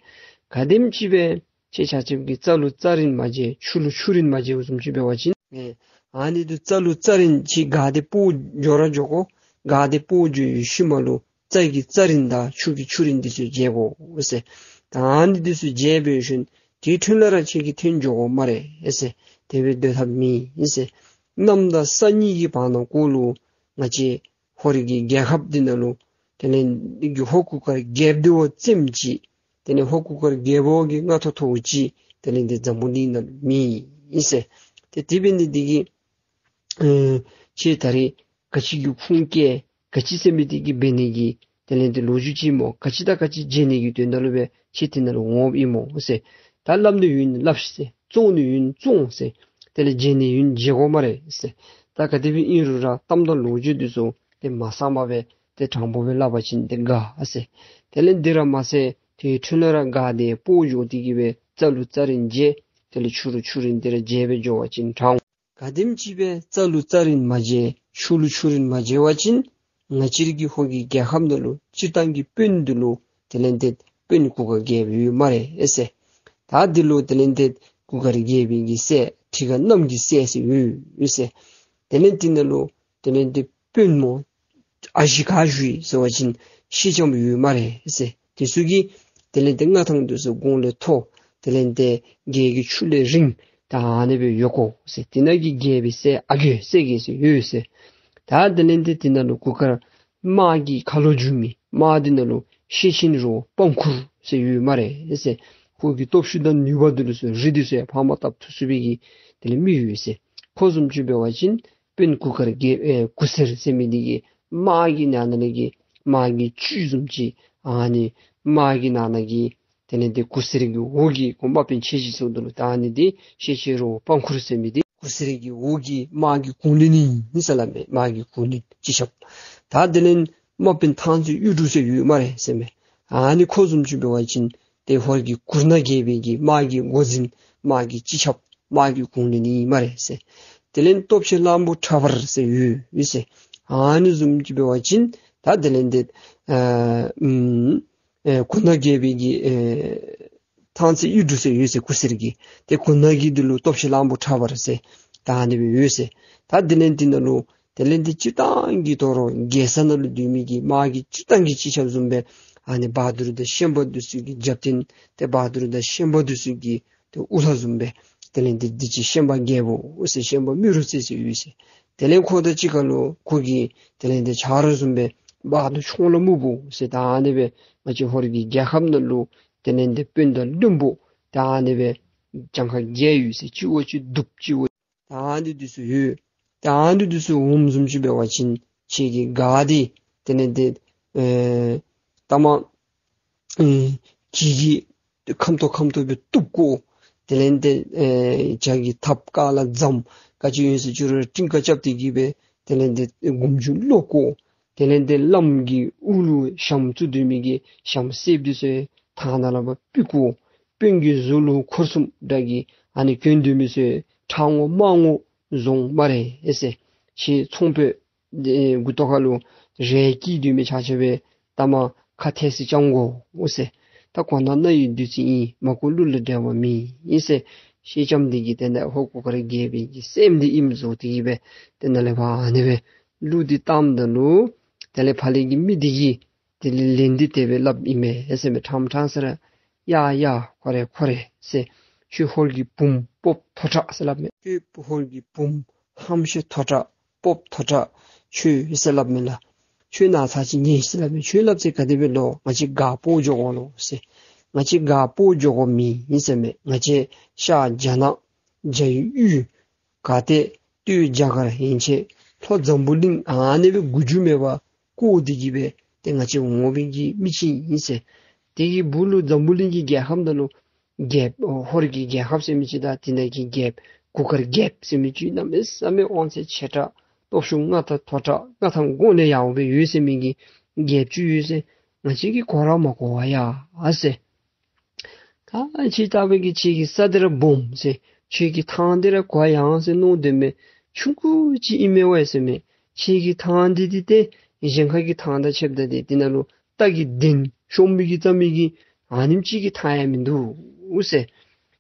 ག་དེམ་ཅིག་སྦེ་ཁྱེད་ཆ་ཁྱབ་ཀྱིས་རྩྭ་ལུ་རྩྭ་རིན་མ་བྱེད་ཆུ་ལུ་ཆུ་རིན་མ་བྱེདཔ་བཟུམ་ཅིག་འབད་བ་ཅིན་ཨེ་ཨ་ནི་འདི་རྩྭ་ལུ་རྩྭ་རིན་ཁྱེད་སྒར་འདི་སྤོ་འགྱོ་ར་འགྱོ་དགོ། སྒར་འདི་སྤོ་འགྱོ་བའི་ཤུལ་མ་ལུ་རྩྭ་གི་རྩྭ་རིན་དང་ཆུ་གི་ཆུ་རིན་འདི་ཚུ་འཇལ་དགོ་ཟེར། ད་ཨ་ནི་འདི་ཚུ་འཇལ་འབད་ཞིནམ་དེ་འཕྲོ་ལས་ར་ཁྱེད་ཀྱིས་ཐོན་འགྱོ་དགོ་སྨ་རེ་ཟེར། དེ་སྦེ་སྡོད་ཐབས་མེད་ཟེར། གནམ་དང་ས་གཉིས་ཀྱི་བར་ན་གུ་ལུ་ང་བཅས་ཧོར་གྱི་རྒྱལ་ཁབ་འདི་ནང་ལུ་དེ་ལས་འདི་གི་ཧོར་གུར་དཀར་རྒྱལཔོ་འདི་བ་ཙམ་ཅིག་དེ་ལས་ཧོར་གུར་དཀར་རྒྱལཔོ་གི་མངའ་ཐོབ་ཐོབ་ཅིག་དེ་ལས་འདི་འཛམ་བུ་གླིང་ནང་ལུ་མེད་ཟེར། ཏེ་དེ་འབད་ནི་འདི་གིས་ཨེ་ཁྱེད་ད་རེས་ག་ཅི་གི་ཁུངས་སྐྱེལ་ག་ཅི་ཟེར་མི་འདི་གི་འབད་ནི་གི་དེ་ལས་འདི་ལོ་རྒྱུས་ཅིག་སྨོ། ག་ཅི་དང་ག་ཅི་བྱེད་ནི་གི་དོན་དག་ལུ་སྦེ་ཁྱེད་འདི་ནང་ལུ་འོངམ་ཨིན་སྨོ་ཟེར། ད་སླབ་ནི་ཡོད་ན་སླབ་ཤིག་ཟེར། བཙོང་ནི་ཡོད་ན་བཙོང་ཟེར། དེ་ལས་བྱེད་ནི་ཡོད་ན་བྱེད་དགོ་སྨ་རེ་ཟེར། ད་ག་དེ་སྦེ་ཨིན་རུང་ར་གཏམ་དང་ལོ་རྒྱུས་འདི་ཚུ་ཏེ་མ་གསང་པར་སྦེ་ཏེ་དྲང་པོ་སྦེ་སླབ་པ་ཅིན་ཏེ་དགའ་ཟེར། དེ་ལས་འདི་ར་མ་ཚད་དེ་འཕྲོ་ལས་ར་སྒར་འདི་སྤོ་འགྱོ་སྟེ་གི་སྦེ་རྩྭ་ལུ་རྩྭ་རིན་འཇལ། དེ་ལས་ཆུ་ལུ་ཆུ་རིན་འདི་ར་འཇལ་སྦེ་འགྱོ་བ་ཅིན་དྲག་འོང་། ག་དེམ་ཅིག་སྦེ་རྩྭ་ལུ་རྩྭ་རིན་མ་འཇལ་ཆུ་ལུ་ཆུ་རིན་མ་འཇལ་བ་ཅིན་ང་བཅས་རའི་གི་ཧོར་གྱི་རྒྱལ་ཁབ་ནང་ལུ་སྤྱིར་བཏང་གི་དཔོན་འདི་ལུ་དེ་ལས་འདི་དཔོན་གུར་དཀར་རྒྱལཔོ་ཡོད་སྨ་རེ་ཟེར། ད་འདི་ལུ་དེ་ལས་འདི་གུར་དཀར་རྒྱལ་པོའི་གི་སྲས་ཁྲི་ཀ་གནམ་གྱི་སྲས་ཟེར་ཡོད་ཟེར། དེ་ལས་འདི་ནང་ལུ་དེ་ལས་འདི་དཔོན་སྨོ་ཨ་ཞེ་ག་ཞུ་ཡི་ཟེར་བ་ཅིན་སེང་ལྕམ་ཡོད་སྨ་རེ་ཟེར། དེ་ཚུ་གིས་དེ་ལས་འདི་མངའ་ཐང་འདི་ཚུ་གོང་ལས་མཐོ། དེ་ལས་འདི་རྒྱལ་གྱི་ཕྱུག་ལས་རིང་། ད་ཨ་ནི་སྦེ་ཡོད་དགོ་ཟེར། དེ་ནང་གི་རྒྱལ་པོའི་སྲས་ཨ་རྒས་སྲས་རྒས་ཟེར་ཡོད་ཟེར། ད་དེ་ལས་འདི་དེ་ནང་ལུ་གུར་དཀར་དམག་གི་ཁ་ལོ་སྒྱུར་མི་དམག་འདི་ནང་ལུ་ཤེད་ཆེན་རི་བོ་པང་ཁུར་ཟེར་ཡོད་སྨ་རེ་ཟེར། ཁོ་གི་སྟོབས་ཤུགས་དང་ནུས་པ་འདི་ལུ་སོ་རི་འདི་ཚུ་ཡང་ཕམ་བཏབ་ཚུགས་ཚུགས་པའི་གི་དེ་ལས་མི་ཡོད་ཟེར། ཁོ་བཟུམ་ཅིག་འབད་བ་ཅིན་དཔོན་གུར་དཀར་རྒྱལ་ཨེ་གུར་སེར་ཟེར་མི་འདི་གིས་དམག་གི་ནང་ན་གི་དམག་གི་བཅུད་བཟུམ་ཅིག་ཨ་ནི་དམག་གི་ནང་ན་གི་དེ་ལས་འདི་གུར་སེར་གྱི་འོག་གི་ཁོ་དམག་དཔོན་ཆེ་ཆེ་ཚུ་འདི་ལུ་ད་ཨ་ནི་འདི་ཤེད་ཆེན་རི་བོ་པང་ཁུར་ཟེར་མི་འདི་གུར་སེར་གྱི་འོག་གི་དམག་གི་གུང་བློན་ཨིན་ཟེར་སླབ་མས། དམག་གི་གུང་བློན་སྤྱི་ཁྱབ། ད་དེ་ལས་དམག་དཔོན་ཐང་རྩེ་གཡུ་འབྲུག་ཟེར་ཡོད་སྨ་རེ་ཟེར་མས། ཨ་ནི་ཁོ་བཟུམ་ཅིག་འབད་བ་ཅིན་ཏེ་ཧོར་གྱི་གུར་ནག་རྒྱལ་པོའི་གི་དམག་གི་འགོ་འཛིན་དམག་གི་སྤྱི་ཁྱབ་དམག་གི་གུང་བློན་ཨིན་སྨ་རེ་ཟེར། དེ་ལས་སྟོབས་ཆེན་གླང་པོ་ཁྲ་འབར་ཟེར་ཡོད་ཡོད་ཟེར། ཨ་ནི་བཟུམ་ཅིག་འབད་བ་ཅིན་ད་དེ་ལས་འདི་ཨ་ཨུམ་ཨེ་གུར་ནག་རྒྱལ་པོའི་གི་ཨེ་ཐང་རྩེ་གཡུ་འབྲུག་ཟེར་ཡོད་ཟེར་གུར་སེར་གྱི། ཏེ་གུར་ནག་གི་འདི་ལུ་སྟོབས་ཆེན་གླང་པོ་ཁྲ་འབར་ཟེར་ད་ཨ་ནི་སྦེ་ཡོད་ཟེར། ད་དེ་ལས་འདི་ནང་ལུ་དེ་ལས་འདི་སྤྱིར་བཏང་གི་དོ་རུང་རྒྱལ་ས་ནང་ལུ་སྡོད་མི་གི་དམག་གི་སྤྱིར་བཏང་གི་སྤྱི་ཁྱབ་བཟུམ་སྦེ་ཨ་ནི་བ་དུར་དང་ཤན་པ་འདི་ཚུ་གི་རྒྱབ་རྟེན་ཏེ་བ་དུར་དང་ཤན་པ་འདི་ཚུ་གི་ཏེ་དབུ་བླ་བཟུམ་སྦེ་དེ་ལས་འདི་འདི་ཅིག་ཤན་པ་རྒྱལ་པོ་ཟེར་ཤན་པ་རྨེ་རུ་རྩེ་ཟེར་ཡོད་ཟེར། དེ་ལས་ཁོ་དང་གཅིག་ཁར་ལུ་ཁོ་གི་དེ་ལས་འདི་ཆ་རོགས་བཟུམ་སྦེ་བ་དུར་ཆོང་ལ་སྨུག་པོ་ཟེར་ད་ཨ་ནི་སྦེ་ང་བཅས་ཧོར་གྱི་རྒྱལ་ཁབ་ནང་ལུ་དེ་ལས་འདི་དཔོན་དང་བློན་པོ་ད་ཨ་ནི་སྦེ་གྱངས་ཁ་བརྒྱད་ཡོད་ཟེར། སྤྱི་བོ་གཅིག་གདུབ་སྤྱི་བོ་ ད་ཨ་ནི་འདི་ཚུ་ཡོད། ད་ཨ་ནི་འདི་ཚུ་འོངམ་བཟུམ་ཅིག་འབད་བ་ཅིན་ཁྱེད་ཀྱི་སྒར་འདི་དེ་ལས་ཏེ་ཨེ་ལྟ་མ་ཨེ་གྱི་གི་ཁམ་ཏོག་ཁམ་ཏོག་སྦེ་བཏུབ་དགོ། དེ་ལས་ཏེ་ཨེ་བྱག་གི་ཐགཔ་ཀ་ལ་རྫམ་ག་ཅི་ཡོད་ཟེར་ཅི་རུང་ཏིང་ཀ་རྐྱབ་སྟེ་གི་སྦེ་དེ་ལས་ཏེ་སྒོམ་རྒྱུ་ལོག་དགོ། དེ་ལས་ཏེ་བླམ་གི་དབུ་ལུ་ཞྭམོ་བཙུགས་སྡོད་མི་གི་ཞྭམོ་སེརཔོ་འདི་ཚུ་ཐང་ནང་ལས་ཕར་ཕུད་དགོ། དཔོན་གྱི་གཟུགས་ལུ་འཁོར་གསུམ་འདྲ་གི་ཨ་ནི་གྱོན་སྡོད་མི་ཚུ་ཁྲག་རྔོ་དམར་རྔོ་བཟུང་སྨ་རེ་ཟེར། ཁྱེད་ཚོང་དཔོན་ཨེ་མགུ་ཏོ་ཁ་ལུ་རས་སྐྱིད་སྡོད་མི་ཆ་ཁྱབ་སྦེ་ལྟ་མ་ཁ་ཐལ་སི་རྐྱབ་དགོ་ཟེར། ད་གོ་ན་རྣ་ཡི་བདུད་རྩི་ཨིན། མ་གོ་གླུ་ལ་འགྲེལ་བ་མེད་ཟེར། ཤེས་ལྕམ་འདི་གིས་དེ་ནང་ཧོར་གུར་དཀར་རྒྱལ་པོའི་གི་སྲསམོ་འདི་ཨིནམ་བཟོ་སྟེ་གི་སྦེ་དེ་ནང་ལས་ཕར་ཨ་ནི་སྦེ་གླུ་འདི་བཏངམ་ད་ལུ་དེ་ལས་ཕར་ལས་ཀྱི་མི་འདི་གིས་དེ་ལས་ལན་འདི་དེ་སྦེ་སླབ་ཨིན་མས་ཟེར་མས། ཕྲང་ཕྲང་ཟེར་ར་ཡ་ཡ་ཁོ་རེ་ཁོ་རེ་ཟེར། ཁྱོད་ཧོར་གྱི་བུམོ་སྤོབས་མཐོ་དྲགས་ཟེར་སླབ་མས། ཁྱོད་ཧོར་གྱི་བུམོ་ཧམ་ཤེད་མཐོ་དྲགས་སྤོབས་མཐོ་དྲགས་ཁྱོད་ཟེར་སླབ་མས་ལགས། ཁྱོད་ནཱ་ཚར་ཅིག་ཉན་ཟེར་སླབ་མས། ཁྱོད་སླབ་ཚེ་ག་དེ་སྦེ་ལོ། ང་བཅས་སྒར་སྤོ་འགྱོ་དགོ་ལོ་ཟེར། ང་བཅས་སྒར་སྤོ་འགྱོ་དགོ་མི་ཨིན་ཟེར་མས། ང་བཅས་ཤར་རྒྱ་ནག་རྒྱ་ཡུལ་ག་ཏེ་སྟོད་རྒྱ་གར་ཡན་ཆད་ལྷོ་འཛམ་བུ་གླིང་ཨ་ནི་སྦེ་མགུ་མཇུག་མེད་པར་བསྐོར་ཏེ་གི་སྦེ་ཏེ་ང་བཅས་འོང་བའི་གི་མི་ཅིག་ཨིན་ཟེར། དེ་གི་སྦུག་ལུ་འཛམ་བུ་གླིང་གི་རྒྱལ་ཁམས་ནང་ལུ་རྒྱལཔོ་ཧོར་གྱི་རྒྱལ་ཁབ་ཟེར་མི་ཅིག་དང་དེ་ནང་གི་རྒྱལཔོ་གུར་དཀར་རྒྱལཔོ་ཟེར་མི་ཅིག་གནམ་མེད་ས་མེད་དབང་ཚད་ཆེ་དྲགས་སྟོབས་ཤུགས་མངའ་ཐང་མཐོ་དྲགས་མངའ་ཐང་གོང་ནས་ཡངས་སྦེ་ཡོད་ཟེར་མི་གི་རྒྱལཔོ་ཅིག་ཡོད་ཟེར། ང་བཅས་ཀྱིས་གོ་ར་མ་གོ་བས་ཡ་ཟེར། ད་ཁྱེད་ལྟ་བུ་གིས་ཁྱེད་ཀྱི་ས་འདི་ར་སྦོམ་ཟེར། ཁྱེད་ཀྱི་ཐང་འདི་ར་གོ་ཡངས་ཟེར་མནོ་དོ་མས། ཆུང་ཀུ་ཅིག་ཨིན་མས་ཝའི་ཟེར་མས། ཁྱེད་ཀྱི་ཐང་འདི་འདི་ཏེ་གཞན་ཁ་གི་ཐང་དང་ཕྱདཔ་ད་འདི་འདི་ནང་ལུ་རྟ་གི་གདན་ཤོང་མི་གི་རྩ་མི་གི་ཨ་ནེམ་ཅིག་གི་ཐང་ཡང་མིན་འདུག་ཟེར།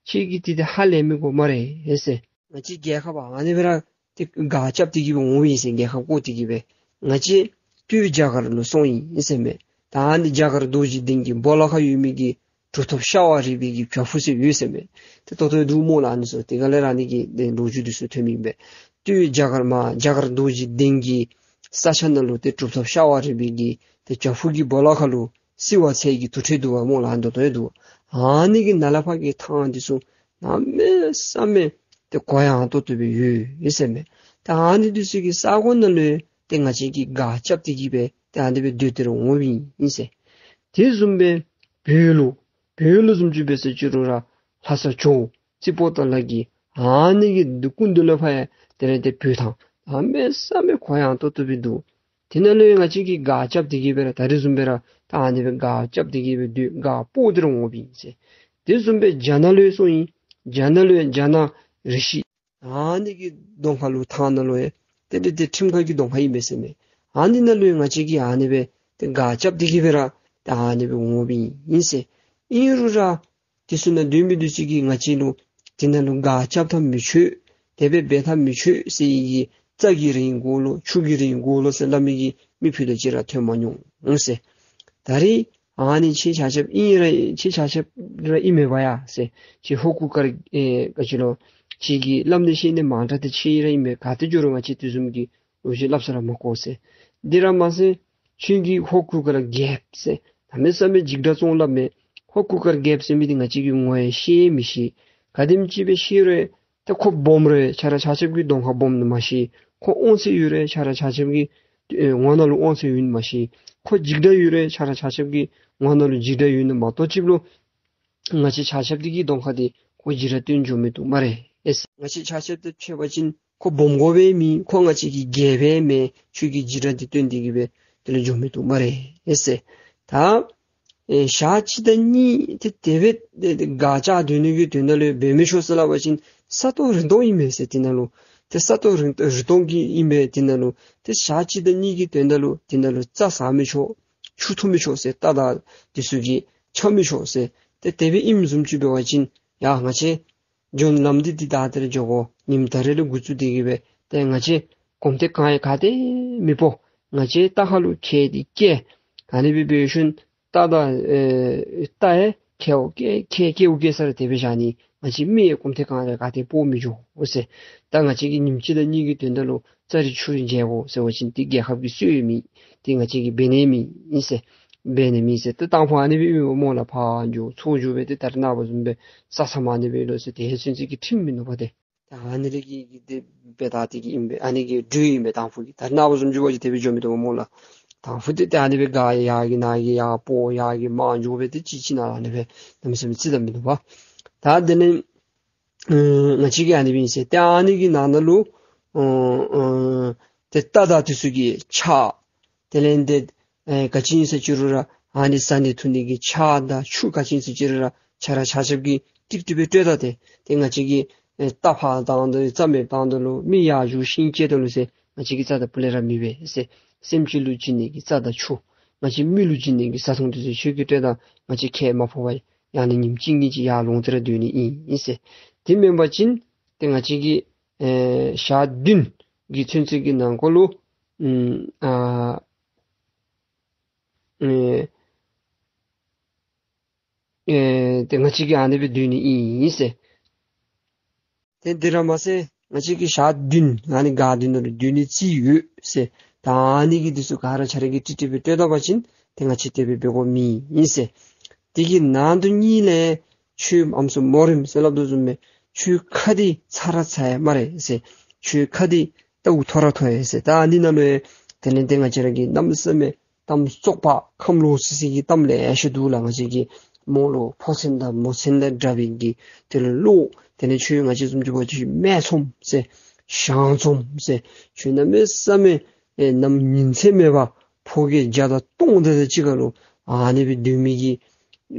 ཁྱེད་ཀྱིས་འདི་འདི་ཧ་ལས་མི་དགོ་སྨ་རེ་ཟེར། ང་བཅས་རྒྱལ་ཁབ་ཨ་ནི་སྦེ་ར་ཏེ་སྒར་རྐྱབ་སྟེ་གི་སྦེ་འོང་ཡི་ཟེར། རྒྱལ་ཁབ་བསྐོར་ཏེ་གི་སྦེ་ང་བཅས་སྟོད་རྒྱ་གར་ལུ་སོང་ཡི་ཟེར་མས། ད་ཨ་ནི་རྒྱ་གར་རྡོ་རྗེ་གདན་གྱི་སྦོ་ལོགས་ཁར་ཡོད་མི་གི་གྲུབ་ཐོབ་ཤ་བ་རི་པའི་གི་བྱག་ཕུག་ཟེར་ཡོད་ཟེར་མས། ཏེ་ད་ལྟོ་འདུག་སྨོ་ལགས། ཨ་ནི་ཚུ་དེ་ག་ལས་ར་ཨ་ནི་གི་ཏེ་ལོ་རྒྱུས་འདི་ཚུ་ཐོན་མི་ཨིན་པས། སྟོད་རྒྱ་གར་མར་རྒྱ་གར་རྡོ་རྗེ་གདན་གྱི་ས་ཆ་ནང་ལུ་ཏེ་གྲུབ་ཐོབ་ཤ་བ་རི་པའི་གི་ཏེ་བྱག་ཕུག་གི་སྦོ་ལོགས་ཁར་ལུ་བསིལ་བ་ཚལ་གྱི་དུར་ཁྲོད་འདུག་པ་སྨོ་ལགས། ད་ལྟོ་ཡང་འདུག། ཨ་ནི་གི་ནང་ལས་ཕར་གྱི་ཐང་འདི་ཚུ་གནམ་མེད་ས་མེད་ཏེ་གོ་ཡངས་ཏོག་ཏོ་སྦེ་ཡོད་ཟེར་མས། ད་ཨ་ནི་འདི་ཚུ་གི་ས་གོ་ནང་ལུ་ཏེ་ང་བཅས་ཀྱིས་སྒར་རྐྱབ་སྟེ་གི་སྦེ་ཏེ་ཨ་ནི་སྦེ་སྡོད་དེ་ར་འོང་བའི་ཨིན་ཟེར། དེ་བཟུམ་སྦེ་བོད་ལུ་བོད་ལུ་བཟུམ་ཅིག་འབད་ཟེར་ཅི་རུང་ར་ལྷ་ས་ཇོ་བོ་རྩེ་པོ་ཏ་ལ་གི་ཨ་ནི་གི་སྐུ་མདུན་ལས་ཕར་ཡང་དེ་ལས་ཏེ་བོད་ཐང་གནམ་མེད་ས་མེད་གོ་ཡངས་ཏོག་ཏོ་སྦེ་འདུག། དེ་ནང་ལུ་ཡང་ང་བཅས་ཀྱིས་སྒར་རྐྱབ་སྟེ་གི་སྦེ་ར་ད་རེས་བཟུམ་སྦེ་ར་ད་ཨ་ནི་སྦེ་སྒར་རྐྱབ་སྟེ་གི་སྦེ་སྡོད་སྒར་སྤོ་སྟེ་ར་འོང་བའི་ཨིན་ཟེར། དེ་བཟུམ་སྦེ་རྒྱ་ནག་ལུ་ཡང་སོང་ཡི། རྒྱ་ནག་ལུ་ཡང་རྒྱ་ནག་རི་བཤུད་ཨ་ནི་གི་གདོང་ཁ་ལུ་ཐང་ནང་ལུ་ཡང་ཏེ་ཏེ་ཏེ་ཁྲིམས་ཁང་གི་གདོང་ཁ་ཨིན་པས་ཟེར་མས། ཨ་ནི་ནང་ལུ་ཡང་ང་བཅས་ཀྱིས་ཨ་ནི་སྦེ་ཏེ་སྒར་རྐྱབ་སྟེ་གི་སྦེ་ར་ད་ཨ་ནི་སྦེ་འོང་བའི་ཨིན་ཟེར། ཨིན་རུང་ར་དེ་ཚུ་ནང་སྡོད་མི་འདི་ཚུ་གིས་ང་བཅས་ལུ་དེ་ནང་ལུ་སྒར་རྐྱབ་ཐབས་མི་ཆོག། དེ་སྦེ་འབད་ཐབས་མི་ཆོག་ཟེར་བའི་གི་རྩྭ་གི་རིན་དགོ་ལོ་ཆུ་གི་རིན་དགོ་ལོ་ཟེར་སླབ་མི་གི་མི་ཕུད་རྡོག་གཅིག་ར་ཐོན་མ་མྱོང་ཟེར། ད་རེས་ཨ་ནི་ཁྱེད་ཆ་ཁྱབ་ཨིན་ར་ཁྱེད་ཆ་ཁྱབ་ར་ཨིན་མས་པ་ཡ་ཟེར། ཁྱེད་ཧོར་གུར་དཀར་ཨེ་ག་ཅི་ལོ་ཁྱེད་ཀྱིས་སླབ་ནི་ཤེས་ནི་མང་དྲགས་ཏེ་ཁྱེད་ར་ཨིན་པས། ག་ཏེ་འགྱོ་རུང་ང་བཅས་དེ་བཟུམ་གྱི་ལོ་རྒྱུས་སླབ་ས་ར་མ་གོ་ཟེར། འདི་ར་མ་ཟད་ཁྱེད་ཀྱིས་ཧོར་གུར་དཀར་རྒྱལཔོ་ཟེར་གནམ་མེད་ས་མེད་འཇིགས་སྒྲ་བཙོང་སླབ་མས། ཧོར་གུར་དཀར་རྒྱལཔོ་ཟེར་མི་འདི་ང་བཅས་ཀྱིས་ངོ་ཡང་ཤེས་མི་ཤེས། ག་དེམ་ཅིག་སྦེ་ཤེས་རུང་ཏེ་ཁོ་སྦོམ་རུང་ཆ་ར་ཆ་ཁྱབ་ཀྱིས་གདོང་ཁར་སྦོམ་ནི་མ་ཤེས། ཁོ་དབང་ཚད་ཡོད་རུང་ཆ་ར་ཆ་ཁྱབ་ཀྱིས་ཨེ་ངོ་ནང་ལུ་དབང་ཚད་ཡོད་ནི་མ་ཤེས། ཁོ་འཇིགས་སྒྲ་ཡོད་རུང་ཆ་ར་ཆ་ཁྱབ་ཀྱིས་ངོ་ནང་ལུ་འཇིགས་སྒྲ་ཡོད་ནི་མ་གཏོགས་ཅིག་ལུ་ང་བཅས་ཆ་ཁྱབ་འདི་གི་གདོང་ཁར་འདི་ཁོ་འཇིགས་སྒྲ་སྟོན་འགྱོ་མི་བཏུབ་སྨ་རེ་ཨེ་ཟེར། ང་བཅས་ཆ་ཁྱབ་འདི་ཕྱད་པ་ཅིན་ཁོ་སྦོམ་དགོ་པས་མེད། ཁོ་ང་བཅས་ཀྱི་རྒྱལཔོ་ཨིན་མས། ཁྱོད་ཀྱིས་འཇིགས་སྒྲ་འདི་སྟོན་ཏེ་གི་སྦེ་དེ་ལས་འགྱོ་མི་བཏུབ་སྨ་རེ་ཨེ་ཟེར། ད་ཨེ་ཞག་གཅིག་དང་གཉིས་ཏེ་དེ་སྦེ་ཏེ་ཏེ་སྒར་རྐྱབ་སྡོད་ནི་གི་དོན་དག་ལུ་འབད་མི་ཆོག་ཟེར་སླབ་པ་ཅིན་ས་སྟོང་རི་སྟོང་ཨིན་མས་ཟེར། དེ་ནང་ལུ་ཏེ་ས་སྟོང་རི་རི་སྟོང་གི་ཨིན་པས། དེ་ནང་ལུ་ཏེ་ཞག་གཅིག་དང་གཉིས་ཀྱི་དོན་དག་ལུ་དེ་ནང་ལུ་རྩྭ་ཟ་མི་ཆོག། ཆུ་འཐུང་མི་ཆོག་ཟེར། རྟ་དང་དེ་ཚུ་གིས་འཁྱག་མི་ཆོག་ཟེར། ཏེ་དེ་སྦེ་ཨིནམ་བཟུམ་ཅིག་འབད་བ་ཅིན་ཡ་ང་བཅས་འགྱོ་ནི་ལམ་འདི་འདི་ད་དེ་ར་འགྱོ་དགོ། ཉིནམ་ད་རེས་ལས་འགོ་བཙུགས་ཏེ་གི་སྦེ་ཏེ་ང་བཅས་གོམ་ཐེངས་གང་ཡང་ག་ཏེ་མི་སྤོ། ང་བཅས་རྟ་ཁ་ལུ་ཁལ་འདི་བཀལ། ཨ་ནི་སྦེ་འབད་ཞིནམ་རྟ་དང་ཨེ་རྟ་ཡང་ཁལཝ་བཀལ་ཁལ་བཀལཝ་བཀལ་ས་ར་དེ་སྦེ་བཞག་ནི། ང་བཅས་མི་ཡང་གོམ་ཐེངས་གང་ཡང་ག་ཏེ་སྤོ་མི་འགྱོ་ཟེར། ད་ང་བཅས་ཀྱིས་ཉིནམ་གཅིག་དང་གཉིས་ཀྱི་དོན་དག་ལུ་རྩྭ་རི་ཆུ་རི་འཇལ་དགོ་ཟེར་བ་ཅིན་འདི་རྒྱལ་ཁབ་ཀྱི་སྲོལ་ཡང་མེད། འདི་ང་བཅས་ཀྱིས་འབད་ནི་མེད་ཨིན་ཟེར། འབད་ནི་མེད་ཟེར། ཏེ་དང་ཕུ་ཨ་ནི་སྦེ་ཨིན་པས་སྨོ་ལགས། ཕར་འགྱོ་ཚུར་འགྱོ་སྦེ་ཏེ་ད་རེས་ནངས་པ་བཟུམ་སྦེ་ས་མཚམས་ཨ་ནི་སྦེ་ལོ་ཟེར་དེ་ཚུན་ཚོད་ཀྱི་ཁྲིམས་མིན་ནུག་པ་ཏེ། ད་ཨ་ནི་ལས་ཀྱི་གི་དེ་སྦེ་ད་དེ་གི་ཨིན་པས། ཨ་ནི་གི་འགྲོས་ཨིན་པས། དང་ཕུ་གི་ད་ནངས་པ་བཟུམ་ཅིག་འབད་བ་ཅིན་དེ་སྦེ་འགྱོ་མི་བཏུབ་སྨོ་ལགས། དང་ཕུ་དེ་ཏེ་ཨ་ནི་སྦེ་ག་ཡར་གི་ནཱ་གི་ཡར་སྤོ་ཡར་གི་མར་འགྱོ་སྦེ་ཏེ་ཅིག་ཅིག་ནང་ཨ་ནི་སྦེ་གནམ་མེད་ས་མེད་རྩིས་ད་མི་བཏུབ་པས། ད་དེ་ལས་ཨ་ང་བཅས་ཀྱིས་ཨ་ནི་སྦེ་ཨིན་ཟེར། ཏེ་ཨ་ནི་གི་ནང་ན་ལུ་ཨ་ཨ་ཏེ་རྟ་དང་དེ་ཚུ་གི་ཆག། དེ་ལས་ཏེ་ཨེ་ག་ཅི་ཨིན་ཟེར་ཅི་རུང་ར་ཨ་ནི་བཟའ་ནི་འཐུང་ནི་གི་ཆག་དང་ཆུ་ག་ཅི་ཨིན་ཟེར་ཅི་རུང་ར་ཆ་ར་ཆ་ཁྱབ་ཀྱིས་ཀྲིག་ཀྲི་སྦེ་སྤྲོད་ད། ཏེ་ཏེ་ང་བཅས་ཀྱིས་ཨེ་རྟ་ཕར་བཏང་ད་རྩྭ་མེདཔ་བཏང་ད་ལུ་མི་ཡར་རྒྱུག་ཤིང་བཅད་ད་ལུ་ཟེར་ང་བཅས་ཀྱིས་རྩ་དང་སྤུ་ལས་ར་མི་འབད་ཟེར། སེམས་ཅན་ལུ་བྱིན་ནི་གི་རྩྭ་དང་ཆུ། ང་བཅས་མི་ལུ་བྱིན་ནི་གི་བཟའ་འཐུང་དེ་ཚུ་ཁྱོད་ཀྱིས་སྤྲོད་ད། ང་བཅས་ཁལ་མ་ཕོག་པར་ཡང་ན་ཉིནམ་གཅིག་གཉིས་ཅིག་ཡར་ལོང་སྟེ་ར་སྡོད་ནི་ཨིན་ཨིན་ཟེར། དེ་མེན་པ་ཅིན་ཏེ་ང་བཅས་ཀྱིས་ཨེ་ཞག་བདུན་གྱི་ཚུན་ཚོད་ཀྱི་ནང་འཁོད་ལུ་ཨམ་ཨ་ཨེ་ཨེ་ཏེ་ང་བཅས་ཀྱིས་ཨ་ནི་སྦེ་སྡོད་ནི་ཨིན་ཟེར། ཏེ་དེ་ར་མ་ཚད་ང་བཅས་ཀྱིས་ཞག་བདུན་ཨ་ནི་སྒར་འདི་ནང་ལུ་སྡོད་ནི་རྩིས་ཡོད་ཟེར། ད་ཨ་ནི་གི་དེ་ཚུ་ག་ར་ཆ་ར་གིས་ཀྲིག་ཀྲི་སྦེ་སྤྲོད་ད་པ་ཅིན་ཏེ་ང་བཅས་དེ་སྦེ་འབད་དགོཔ་མེད་ཨིན་ཟེར། དེ་གི་ནང་དོན་གཉིས་ལས་ཁྱོད་ཨམ་སྲུ་མོ་རེངམ་ཟེར་སླབ་དོ་བཟུམ་སྦེ་ཁྱོད་ཁ་འདི་ཚ་ར་ཚ་ཡི་སྨ་རེ་ཟེར། ཁྱོད་ཁ་འདི་ལྟཝ་མཐོ་ར་མཐོ་ཡི་ཟེར། ད་ཨ་ནི་ནང་ལུ་ཡང་དེ་ལས་ཏེ་ང་བཅས་ར་གིས་གནམ་མེད་ས་མེད་གཏམ་བཙོག་པ་ཁམས་ལོག་སི་སི་གི་གཏམ་ལེ་ཤ་འདུག་ལགས། ང་བཅས་ཀྱི་རྨོ་ལུ་ཕོ་མཚན་དང་མོ་མཚན་ལས་དྲག་པའི་གི་དེ་ལས་ལོག། དེ་ལས་ཁྱོད་ང་བཅས་བཟུམ་ཅིག་འབད་བ་ཅིན་སྨད་འཚོངམ་ཟེར་ཞང་འཚོངམ་ཟེར། ཁྱོད་གནམ་མེད་ས་མེད་ཨེ་གནམ་ཉིན་མཚན་མེད་པར་ཕོ་སྐྱེས་བརྒྱ་དང་སྟོང་དེ་དང་གཅིག་ཁར་ལུ་ཨ་ནི་སྦེ་སྡོད་མི་གི་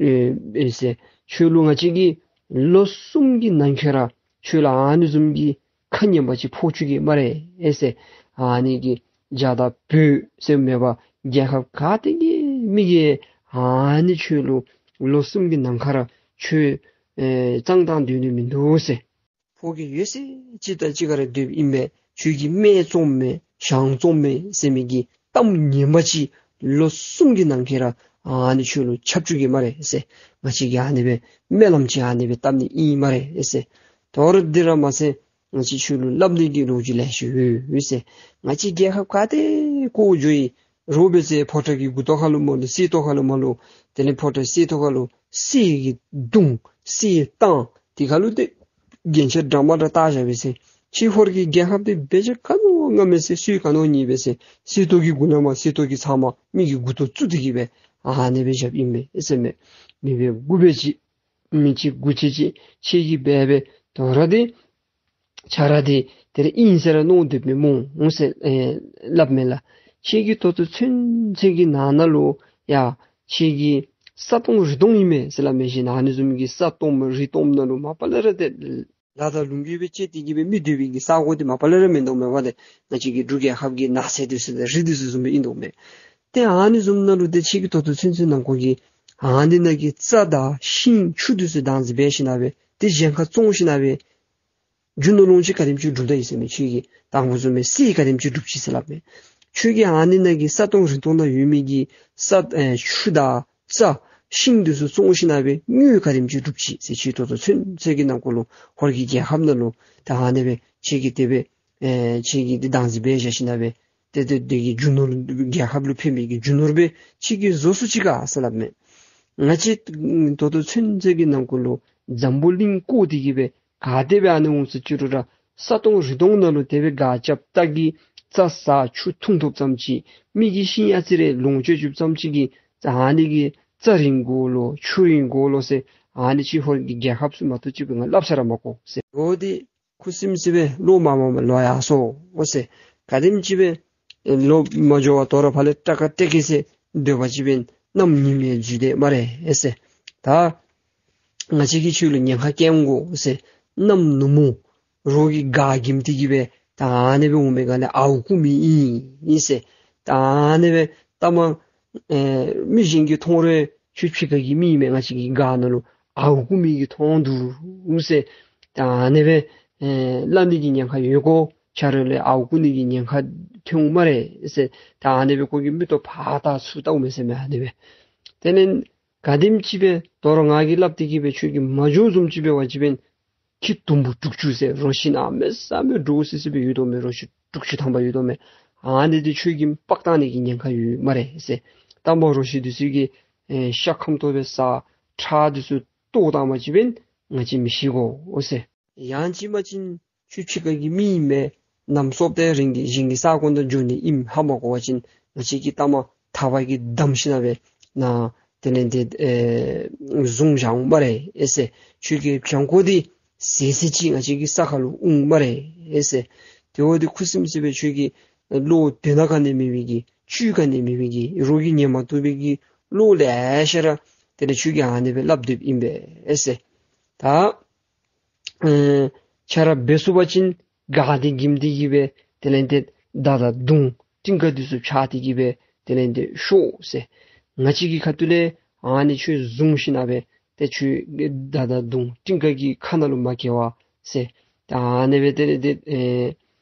ཨེ་ཨེ་ཟེར། ཁྱོད་ལུ་ང་བཅས་ཀྱིས་ལོ་གསུམ་གྱི་ནང་འཁོད་ར་ཁྱོད་ལུ་ཨ་ནི་བཟུམ་གྱི་ཁ་ངན་པ་ཅིག་ཕོག་བཅུག་གེ་སྨ་རེ་ཨེ་ཟེར། ཨ་ནི་གི་རྒྱ་དང་བོད་ཟེར་མེད་པར་རྒྱལ་ཁབ་ག་ཏེ་གི་མི་གིས་ཨ་ནི་ཁྱོད་ལུ་ལོ་གསུམ་གྱི་ནང་འཁོད་ར་ཁྱོད་ཨེ་གཙང་དག་སྡོད་ནི་མིན་འདུག་ཟེར། ཕོ་སྐྱེས་ཡོད་ཚད་ཅིག་དང་གཅིག་ཁར་སྡོདཔ་ཨིན་པས། ཁྱོད་ཀྱིས་སྨད་འཚོངམ་མས་ཞང་འཚོངམ་མས་ཟེར་མི་གི་གཏམ་ངན་པ་ཅིག་ལོ་གསུམ་གྱི་ནང་འཁོད་ར་ཨ་ནི་ཁྱོད་ལུ་ཁྱབ་བཅུག་གེ་སྨ་རེ་ཟེར། ང་བཅས་ཀྱིས་ཨ་ནི་སྦེ་སྨོན་ལམ་ཅིག་ཨ་ནི་སྦེ་བཏབ་ནི་ཨིན་སྨ་རེ་ཟེར། དོ་རུང་དེ་ར་མ་ཚད་ང་བཅས་ཁྱོད་ལུ་སླབ་ནི་གི་ལོ་རྒྱུས་ལེ་ཤ་ཡོད་ཟེར། ང་བཅས་རྒྱལ་ཁབ་ག་ཏེ་བསྐོར་འགྱོ་ཡི། རོགས་འབད་ཚེ་ཕོ་བྲང་གི་མགུ་ཏོ་ཁར་ལུ་མ་ལུས་གསེར་ཏོག་ཁར་ལུ་མ་ལུས་དེ་ལས་ཕོ་བྲང་གསེར་ཏོག་ཁར་ལུ་གསེར་གྱི་གདུང་གསེར་ཏང་དེ་ཁར་ལུ་ཏེ་རྒྱན་ཆ་འདྲ་མ་འདྲ་བཏགས་བཞག་པས་ཟེར། ཁྱོད་ཧོར་གྱི་རྒྱལ་ཁབ་འདི་འབད་བྱ་ག་ནི་ཡང་མེད་ཟེར། སོ་ག་ནི་ཡང་ཉེས་པས་ཟེར། གསེར་ཏོག་གི་མགུ་ལས་མར་གསེར་ཏོག་གི་ཚང་མ་མི་གི་མགུ་ཏོ་བཙུགས་ཏེ་གི་སྦེ་ཨ་ནི་སྦེ་བཞགཔ་ཨིན་མས་ཟེར་མས། མི་འབད་དགུ་འབད་ཅིག་མི་གཅིག་དགུ་བྱས་ཅིག་ཁྱོད་ཀྱིས་འབད་འབད་དོ་རུང་འདི་ཆ་ར་འདི་དེ་ར་ཨིན་ཟེར་ར་མནོ་སྡོདཔ་མས་སྨོ་ཟེར་ཨེ་སླབ་མས་ལགས། ཁྱོད་ཀྱིས་ད་ལྟོ་ཚུན་ཚོད་ཀྱི་ནང་ན་ལུ་ཡ་ཁྱོད་ཀྱིས་ས་སྟོང་རི་སྟོང་ཨིན་མས་ཟེར་སླབ་མས་ཤིག། ཨ་ནི་བཟུམ་གྱི་ས་སྟོངམ་རི་སྟོངམ་ནང་ལུ་མ་པ་ལས་ར་ཏེ་ལ་དང་ལུང་གིས་སྦེ་བཅད་དེ་གི་སྦེ་མི་སྡོད་པའི་གི་ས་གོ་འདི་མ་པ་ལས་ར་མིན་འདུག་མས་པ། ཏེ་ང་བཅས་ཀྱི་འབྲུག་རྒྱལ་ཁབ་ཀྱི་ནགས་ཚལ་འདི་ཚུ་དང་རི་འདི་ཚུ་བཟུམ་སྦེ་ཨིན་འདུག་མས། ཏེ་ཨ་ནི་བཟུམ་ནང་ལུ་ཏེ་ཁྱོད་ཀྱིས་ད་ལྟོ་ཚུན་ཚོད་ནང་འཁོད་ཀྱི་ཨ་ནི་ནང་གི་རྩྭ་དང་ཤིང་ཆུ་འདི་ཚུ་བདག་འཛིན་འབད་ཞིན་ན་སྦེ་ཏེ་གཞན་ཁར་བཙོང་ཞིན་ན་སྦེ་རྒྱུ་ནོར་ལོངས་སྤྱོད་ག་དེམ་ཅིག་སྒྲུབ་ད་ཡི་ཟེར་མས། ཁྱོད་ཀྱིས་དང་པ་བཟུམ་སྦེ་གསེར་ག་དེམ་ཅིག་སྒྲུབ་ཅི་ཟེར་སླབ་མས། ཁྱོད་ཀྱིས་ཨ་ནི་ནང་གི་ས་སྟོང་རི་སྟོང་ནང་ཡོད་མི་གི་ས་ཨེ་ཆུ་དང་རྩྭ་ཤིང་འདི་ཚུ་བཙོང་ཞིན་ན་སྦེ་དངུལ་ག་དེམ་ཅིག་སྒྲུབ་ཅི་ཟེར། ཁྱོད་ད་ལྟོ་ཚུན་ཚོད་ཀྱི་ནང་འཁོད་ལུ་ཧོར་གྱི་རྒྱལ་ཁབ་ནང་ལུ་ད་ཨ་ནི་སྦེ་ཁྱོད་ཀྱིས་དེ་སྦེ་ཨེ་ཁྱོད་ཀྱིས་འདི་བདག་འཛིན་འབད་བཞག་ཞིན་ན་སྦེ་ཏེ་ཏེ་དེ་གི་རྒྱུ་ནོར་རྒྱལ་ཁབ་ལུ་ཕན་པའི་གི་རྒྱུ་ནོར་སྦེ་ཁྱོད་ཀྱིས་བཟོ་ཚུགས་ཅི་ག་ཟེར་སླབ་མས། ང་བཅས་ད་ལྟོ་ཚུན་ཚོད་ཀྱི་ནང་འཁོད་ལུ་འཛམ་བུ་གླིང་བསྐོར་ཏེ་གི་སྦེ་ག་དེ་སྦེ་ཨ་ནི་འོང་ཟེར་ཅི་རུང་ར་ས་སྟོང་རི་སྟོང་ནང་ལུ་དེ་སྦེ་སྒར་རྐྱབ་སྟེ་གི་རྩྭ་ཟ་ཆུ་འཐུང་ཐོབ་ཙམ་ཅིག་མི་གི་ཤིང་ཨ་ཙི་རེ་ལོངས་སྤྱོད་བཅུགཔ་ཙམ་ཅིག་གིས་ཨ་ནི་གི་རྩྭ་རིན་གོ་ལོ་ཆུ་རིན་གོ་ལོ་ཟེར་ཨ་ནི་ཁྱོད་ཧོར་གྱི་རྒྱལ་ཁབ་ཚུ་མ་གཏོགས་ཅིག་སྦེ་ང་སླབ་ས་ར་མ་གོ་ཟེར། འོ་དེ་ཁུ་སིམ་སི་སྦེ་ལོག་མ་མ་མ་ལོག་ཡར་སོང་འོང་ཟེར། ག་དེམ་ཅིག་སྦེ་ལོག་མ་འགྱོ་བར་དོ་རུང་ཕར་ལས་ཏྲ་ཀ་ཏྲ་ཀི་ཟེར་སྡོད་པ་ཅིན་གནམ་ཉིམ་ཡང་འཛུལ་དེས་སྨ་རེ་ཟེར། ད་ང་བཅས་ཀྱིས་ཁྱོད་ལུ་ཉེན་ཁ་བཀལ་འོང་གོ་ཟེར། གནམ་ནུབ་མོ་རོགས་ཀྱིས་སྒར་འགེམས་ཏེ་གི་སྦེ་ད་ཨ་ནི་སྦེ་འོང་མི་ག་ལས་ཨརཝ་རྐུ་མི་ཨིན་ཨིན་ཟེར། ད་ཨ་ནི་སྦེ་ད་མ་ཨེ་མི་གཞན་གྱིས་མཐོང་རུང་ཁྱོད་ཕྱི་ཁ་གི་མི་ཨིན་མས། ང་བཅས་ཀྱི་སྒར་ནང་ལུ་ཨརཝ་རྐུ་མི་གིས་མཐོང་འདུག་ཟེར། ད་ཨ་ནི་སྦེ་ཨེ་སླབ་ནི་གི་ཉེན་ཁ་ཡོད་གོ། ཁྱོད་ར་ལུ་ཨརཝ་རྐུ་ནི་གི་ཉེན་ཁ་ཐོན་འོང་སྨ་རེ་ཟེར། ད་ཨ་ནི་སྦེ་ཁོ་གིས་མིག་ཏོ་ཕར་བལྟ་ཚུར་བལྟཝ་མས་ཟེར་མས་ཨ་ནི་སྦེ། དེ་ལས་ག་དེམ་ཅིག་སྦེ་དོ་རུང་ང་གིས་སླབ་སྟེ་གི་སྦེ་ཁྱོད་ཀྱིས་མ་འགྱོ་བཟུམ་ཅིག་འབད་བ་ཅིན་ཁྱི་དུམ་བུ་དྲུག་ཅུ་ཟེར་རོ་ཁྱི་གནམ་མེད་ས་མེད་འདྲོག་སི་སི་སྦེ་ཡོད་དོ་མས། རོ་ཁྱི་དྲུག་ཅུ་ཐམ་པ་ཡོད་དོ་མས། ཨ་ནི་འདི་ཁྱོད་ཀྱིས་སྤར་བཏང་ནི་གི་ཉེན་ཁ་ཡོད་སྨ་རེ་ཟེར། དང་པ་རོ་ཁྱི་འདི་ཚུ་གིས་ཨེ་ཤ་ཁམ་ཏོག་སྦེ་ཟ། ཁྲག་འདི་ཚུ་བཏོག་བཏང་པ་ཅིན་ང་བཅས་མི་ཤི་གོ་ཟེར། ཡང་ཅིན་མ་ཅིན་ ཁྱོད་ཕྱི་ཁ་གི་མི་ཨིན་མས། ནམ་སོབ་ཏེ་རིང་གི་གཞན་གྱི་ས་གོ་ནང་འགྱོ་ནི་ཨིནམ་ཧ་མ་གོ་བ་ཅིན་ང་བཅས་ཀྱི་ལྟག་མ་ཐག་པ་གིས་བསྡམས་ཞིནམ་སྦེ་ནཱ་དེ་ལས་ཏེ་ཨེ་བཟུང་བཞག་འོང་སྨ་རེ་ཨེ་ཟེར། ཁྱོད་ཀྱི་བྱང་ཁོག་འདི་ཟད་ཟད་ཅིག་ང་བཅས་ཀྱི་ས་ཁ་ལུ་འོང་སྨ་རེ་ཨེ་ཟེར། དེ་འབདཝ་ད་ཁུ་སིམ་སི་སྦེ་ཁྱོད་ཀྱི་བློ་དོན་དག་ག་ནི་མེད་པའི་གི་བཅུད་ག་ནི་མེད་པའི་གི་རོགས་ཀྱིས་ཉན་མ་བཏུབ་པའི་གི་བློ་ལེ་ཤ་ར་དེ་ལས་ཁྱོད་ཀྱིས་ཨ་ནི་སྦེ་སླབ་སྡོདཔ་ཨིན་པས་ཨེ་ཟེར། ད་ཨེ་ཁྱོད་ར་འབད་ཚུགས་པ་ཅིན་ག་དེ་གིམ་དེ་གིས་སྦེ་དེ་ལས་ཏེ་མདའ་དང་མདུང་ཏིང་ཀ་འདི་ཚུ་འཕྱར་ཏེ་གིས་སྦེ་དེ་ལས་ཏེ་ཤོག་ཟེར། ང་བཅས་ཀྱི་ཁ་ཐུག་ལས་ཨ་ནི་ཁྱོད་བཟུང་ཞིནམ་སྦེ་ཏེ་ཁྱོད་མདའ་དང་མདུང་ཏིང་ཀ་གི་ཁ་ནང་ལུ་མ་བཀལ་བར་ཟེར། ད་ཨ་ནི་སྦེ་དེ་ལས་ཏེ་ཨེ་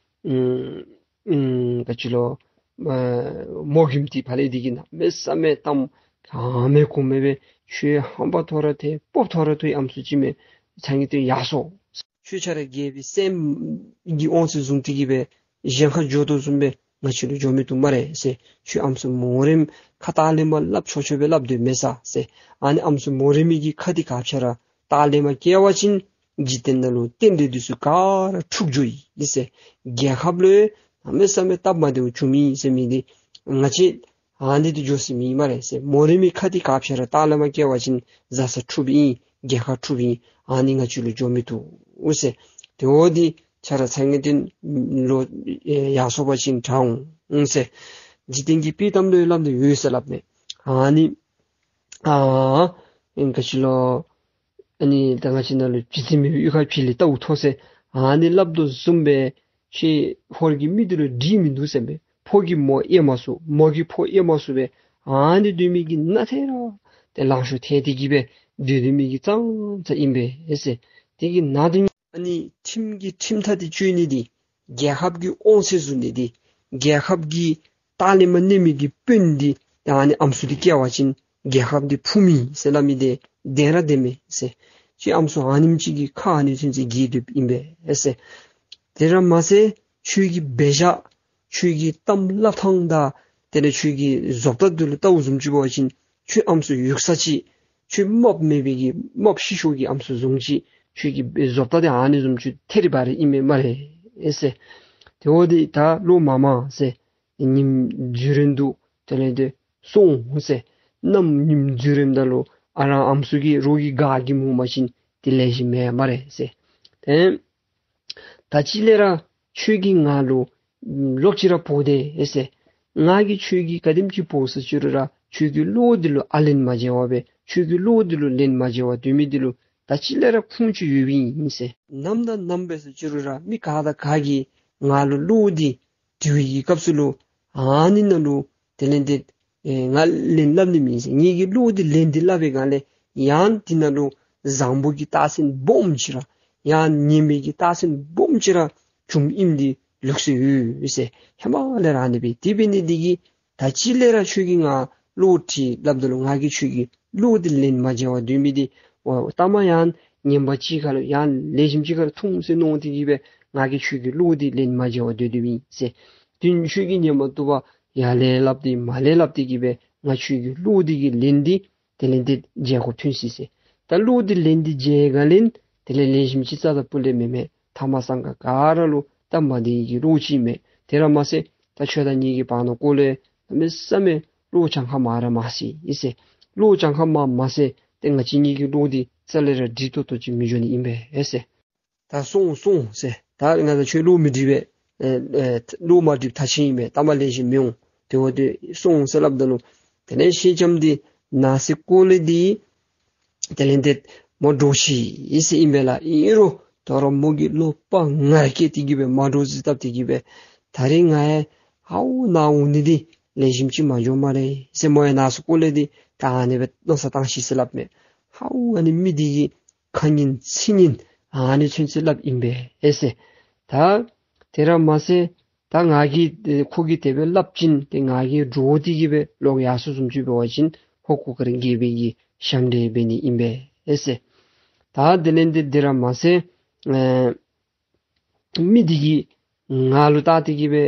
ཨུམ་ཨུམ་ག་ཅི་ལོ་ཨེ་མོ་གིམ་དེ་ཕར་ལས་དེ་གིས་གནམ་མེད་ས་མེད་གཏམ་ག་མེད་གོ་མེད་སྦེ་ཁྱོད་ཧམ་པ་མཐོ་ར་མཐོ་སྤོབས་མཐོ་ར་མཐོ་ཡི་ཨམ་སྲུ་ཅིག་མས། ཚ་ངེས་ཏེ་ཡར་སོང་། ཁྱོད་ཁྱོད་ར་རྒྱལ་པོའི་སྲསམོ་གི་དབང་ཚད་བཟུང་སྟེ་གིས་སྦེ་གཞན་ཁར་འགྱོ་དོ་བཟུམ་སྦེ་ང་བཅས་ལུ་འགྱོ་མི་བཏུབ་སྨ་རེ་ཟེར། ཁྱོད་ཨམ་སྲུ་མོ་རེངམ་ཁ་ལྟག་ལས་མར་སླབ་ཆོག་ཆོ་སྦེ་སླབ་སྡོད་མས་ས་ཟེར། ཨ་ནི་ཨམ་སྲུ་མོ་རེངམ་གི་ཁ་འདི་ག་ཅི་ར་ལྟག་ལས་མར་བཀལ་བ་ཅིན་འཇིག་རྟེན་ནང་ལུ་རྟེན་འབྲེལ་འདི་ཚུ་ག་ར་འཁྲུགས་འགྱོ་ཡི་ཟེར། རྒྱལ་ཁབ་ལུ་གནམ་མེད་ས་མེད་སྟབས་མ་བདེཝ་འབྱུངམ་ཨིན་ཟེར་མི་འདི་ང་བཅས་ཨ་ནི་འདི་འགྱོ་ས་མེད་སྨ་རེ་ཟེར། མོ་རེངམ་གི་ཁ་འདི་ག་ཅི་ར་ལྟག་ལས་མར་བཀལ་བ་ཅིན་བཟའ་ཚང་འཁྲུགཔ་ཨིན། རྒྱལ་ཁབ་འཁྲུགཔ་ཨིན། ཨ་ནི་ང་བཅས་ལུ་འགྱོ་མི་བཏུབ་ཟེར། དེ་འབདཝ་ད་ཁྱོད་ར་ཚ་ངེས་ཏེ་ལོག་ཡར་སོང་པ་ཅིན་དྲག་འོང་ཟེར། འཇིག་རྟེན་གྱི་དཔྱེ་གཏམ་ལུ་ཡང་སླབ་ནི་ཡོད་ཟེར་སླབ་མས། ཨ་ནི་ཨ་ཨིན་ག་ཅི་ལོ། ཨ་ནི་ད་ང་བཅས་ནང་ལུ་བྱི་ཙི་མེད་པའི་གཡུས་ཁར་བྱི་ལི་ལྟག་འུ་ཐོགས་ཟེར། ཨ་ནི་སླབ་དོ་བཟུམ་སྦེ་ཁྱོད་ཧོར་གྱི་མི་འདི་ལུ་འདྲིས་མིན་འདུག་ཟེར་མས། ཕོ་གིས་མོ་གཡེམ་མ་ཚུགས། མོ་གིས་ཕོ་གཡེམ་མ་ཚུགས་པས། ཨ་ནི་སྡོད་མི་གི་ནང་ཐད་ར་ཏེ་ལང་ཤོར་ཐལ་ཏེ་གིས་སྦེ་སྡོད་སྡོད་མི་གི་ཙང་ཙ་ཨིན་པས་ཟེར། དེ་གི་ནང་དོན་ཨ་ནི་ཁྲིམས་ཀྱི་ཁྲིམས་ཐག་འདི་གཅོད་ནི་འདི་རྒྱལ་ཁབ་ཀྱི་དབང་ཚད་བཟུང་ནི་འདི་རྒྱལ་ཁབ་ཀྱི་ལྟག་ལས་མར་གནོན་མི་གི་དཔོན་འདི་ཨ་ནི་ཨམ་སྲུ་འདི་བཀལ་བ་ཅིན་རྒྱལ་ཁབ་འདི་ཕུངམ་ཨིན་ཟེར་སླབ་མི་འདི་བདེན་ར་བདེན་མས་ཟེར། ཁྱོད་ཨམ་སྲུ་ཨ་ནེམ་ཅིག་གི་ཁ་ཨ་ནི་ཚུན་ཚོད་འགྱེལ་སྡོདཔ་ཨིན་པས་ཟེར། དེ་ར་མ་ཚད་ཁྱོད་ཀྱི་འབད་བཞག་ཁྱོད་ཀྱི་གཏམ་སླབ་ཐངས་དང་དེ་ལས་ཁྱོད་ཀྱི་བཟོ་ལྟ་འདི་ལུ་ལྟཝ་བཟུམ་ཅིག་འབད་བ་ཅིན་ཁྱོད་ཨམ་སྲུ་ཡུགས་ས་ཅིག་ཁྱོད་རྨགཔ་མེད་པའི་གི་རྨགཔ་ཤི་ཤོས་ཀྱི་ཨམ་སྲུ་བཟུམ་ཅིག། ཁྱོད་ཀྱི་བཟོ་ལྟ་འདི་ཨ་ནི་བཟུམ་ཅིག་ཐད་རི་བ་རི་ཨིན་མས་སྨ་རེ་ཨེ་ཟེར། དེ་འབདཝ་ད་ད་ལོག་མ་མ་ཟེར། ཉིནམ་འཛུལ་རན་འདུག། དེ་ལས་ཏེ་སོང་ཟེར། གནམ་ཉིནམ་འཛུལ་རནམ་ད་ལུ་ཨ་རང་ཨམ་སྲུ་གིས་རོགས་ཀྱིས་ག་གིམ་འོང་པ་ཅིན་དེ་ལེགས་ཤོམ་མེན་སྨ་རེ་ཟེར། ཏེ་ད་ཅི་ལས་ར་ཁྱོད་ཀྱིས་ང་ལུ་ལོག་ཅི་ར་འབོ་དེས་ཨེ་ཟེར། ང་གིས་ཁྱོད་ཀྱིས་ག་དེམ་ཅིག་འབོ་ཟེར་ཅི་རུང་ར་ཁྱོད་ཀྱི་བློ་འདི་ལུ་ཨ་ལན་མ་འཇལ་བར་སྦེ་ཁྱོད་ཀྱི་བློ་འདི་ལུ་ལན་མ་འཇལ་བར་སྡོད་མི་འདི་ལུ་ད་ཅི་ལས་ར་ཁུངས་ཅིག་ཡོདཔ་ཨིན་ཟེར། ནམ་དང་ནམ་འབད་ཟེར་ཅི་རུང་ར་མི་ག་དང་ག་གིས་ང་ལུ་བློ་འདི་དྲི་བའི་གི་སྐབས་སུ་ལུ་ཨ་ནི་ནང་ལུ་དེ་ལས་ཏེ་ཨེ་ང་ལན་སླབ་ནི་མེད་ཟེར། ངེ་གི་བློ་འདི་ལན་འདི་སླབ་པའི་སྒང་ལས་ཡང་འདི་ནང་ལུ་བཟང་པོ་གི་རྟགས་མཚན་སྦོམ་ཅིག་ར་ཡང་ངན་པའི་གི་རྟགས་མཚན་སྦོམ་ཅིག་ར་བྱུངམ་ཨིནམ་འདི་ལུགས་སྲོལ་ཡོད་ཟེར། ཧེ་མ་ལས་ར་ཨ་ནི་སྦེ་དེ་འབད་ནི་འདི་གིས་ད་ཅི་ལས་ར་ཁྱོད་ཀྱིས་ང་བློ་དྲིས་སླབ་ད་ལུ་ང་གིས་ཁྱོད་ཀྱི་བློ་འདི་ལན་མ་འཇལ་བར་སྡོད་མི་འདི་འོ་ལྟ་མ་ཡང་ངན་པ་ཅིག་ཁར་ལུ་ཡང་ལེགས་ཤོམ་ཅིག་ཁར་ལུ་ཐུག་ཟེར་མནོ་སྟེ་གིས་སྦེ་ང་གིས་ཁྱོད་ཀྱི་བློ་འདི་ལན་མ་འཇལ་བར་སྡོད་སྡོདཔ་ཨིན་ཟེར། དེ་ཁྱོད་ཀྱིས་ཉན་མ་བཏུབ་པར་ཡར་ལས་སླབ་སྟེ་མར་ལས་སླབ་སྟེ་གིས་སྦེ་ང་ཁྱོད་ཀྱི་བློ་འདི་གི་ལན་འདི་དེ་ལས་ཏེ་འཇལ་དགོཔ་ཐོན་ཅི་ཟེར། ད་བློ་འདི་ལན་འདི་འཇལ་ག་ལས་དེ་ལས་ལེགས་ཤོམ་ཅིག་རྩ་དང་སྤུ་ལས་མེད་མས། ཐ་མ་སང་ག་ག་ར་ལུ་སྟབས་མ་བདེ་གི་བློ་ཅིག་མས། དེ་ར་མ་ཚད་ད་ཁྱོད་དང་ངེ་གི་བར་ན་ཀོ་ལས་གནམ་མེད་ས་མེད་བློ་གྱངས་ཁ་མང་ར་མང་སི་ཨིན་ཟེར། བློ་གྱངས་ཁ་མང་མང་ཟེར་ཏེ་ང་བཅས་གཉིས་ཀྱི་བློ་འདི་རྩ་ལས་ར་འགྲིག་ཏོག་ཏོ་ཅིག་མི་འགྱོ་ནི་ཨིན་པས་ཨེ་ཟེར། ད་སོང་སོང་ཟེར། ད་ང་དང་ཁྱོད་བློ་མི་འགྲིག་པས། ཨེ་ཨེ་བློ་མ་འགྲིགཔ་ཐག་ཆོད་ཨིན་པས། ད་མ་ལེགས་ཤོམ་མི་འོང་། དེ་འབདཝ་ད་སོང་ཟེར་སླབ་ད་ལུ་དེ་ལས་སེང་ལྕམ་འདི་ནང་སེམས་ཀོ་ལས་འདི་དེ་ལས་ཏེ་མོ་འདྲོག་ཅི་ཨིན་ཟེར་ཨིན་པས་ལགས། ཨིན་རུང་དོ་རུང་མོ་གིས་བློ་དཔའ་ངར་བསྐྱེད་དེ་གིས་སྦེ་མ་འདྲོག་ཟེར་བཏབ་སྟེ་གིས་སྦེ་ད་རིས་ང་ཡང་ཧ་འུ་ནཱ་འོང་ནི་འདི་ལེགས་ཤོམ་ཅིག་མ་འགྱོ་སྨ་རེ་ཟེར། མོ་ཡང་ནང་སེམས་ཀོ་ལས་འདི་ད་ཨ་ནི་སྦེ་མནོ་བསམ་བཏང་ཅི་ཟེར་སླབ་མས། ཧ་འུ་ཨ་ནི་མི་འདི་གིས་ཁ་ངན་ཚིག་ངན་ཨ་ནི་ཚུན་ཚོད་སླབ་ཨིན་པས་ཨེ་ཟེར། ད་དེ་ར་མ་ཚད་ད་ང་གིས་ཨེ་ཁོ་གིས་དེ་སྦེ་སླབ་ཅིན་ཏེ་ང་གིས་འདྲོག་སྟེ་གིས་སྦེ་ལོག་ཡར་སོང་བཟུམ་ཅིག་འབད་བ་ཅིན་ཧོར་གུར་དཀར་རྒྱལ་པོའི་གི་ཞབས་འདྲེན་འབད་ནི་ཨིན་པས་ཨེ་ཟེར། ད་དེ་ལས་ཏེ་དེ་ར་མ་ཚད་ཨེ་མི་འདི་གིས་ང་ལུ་བལྟ་སྟེ་གིས་སྦེ་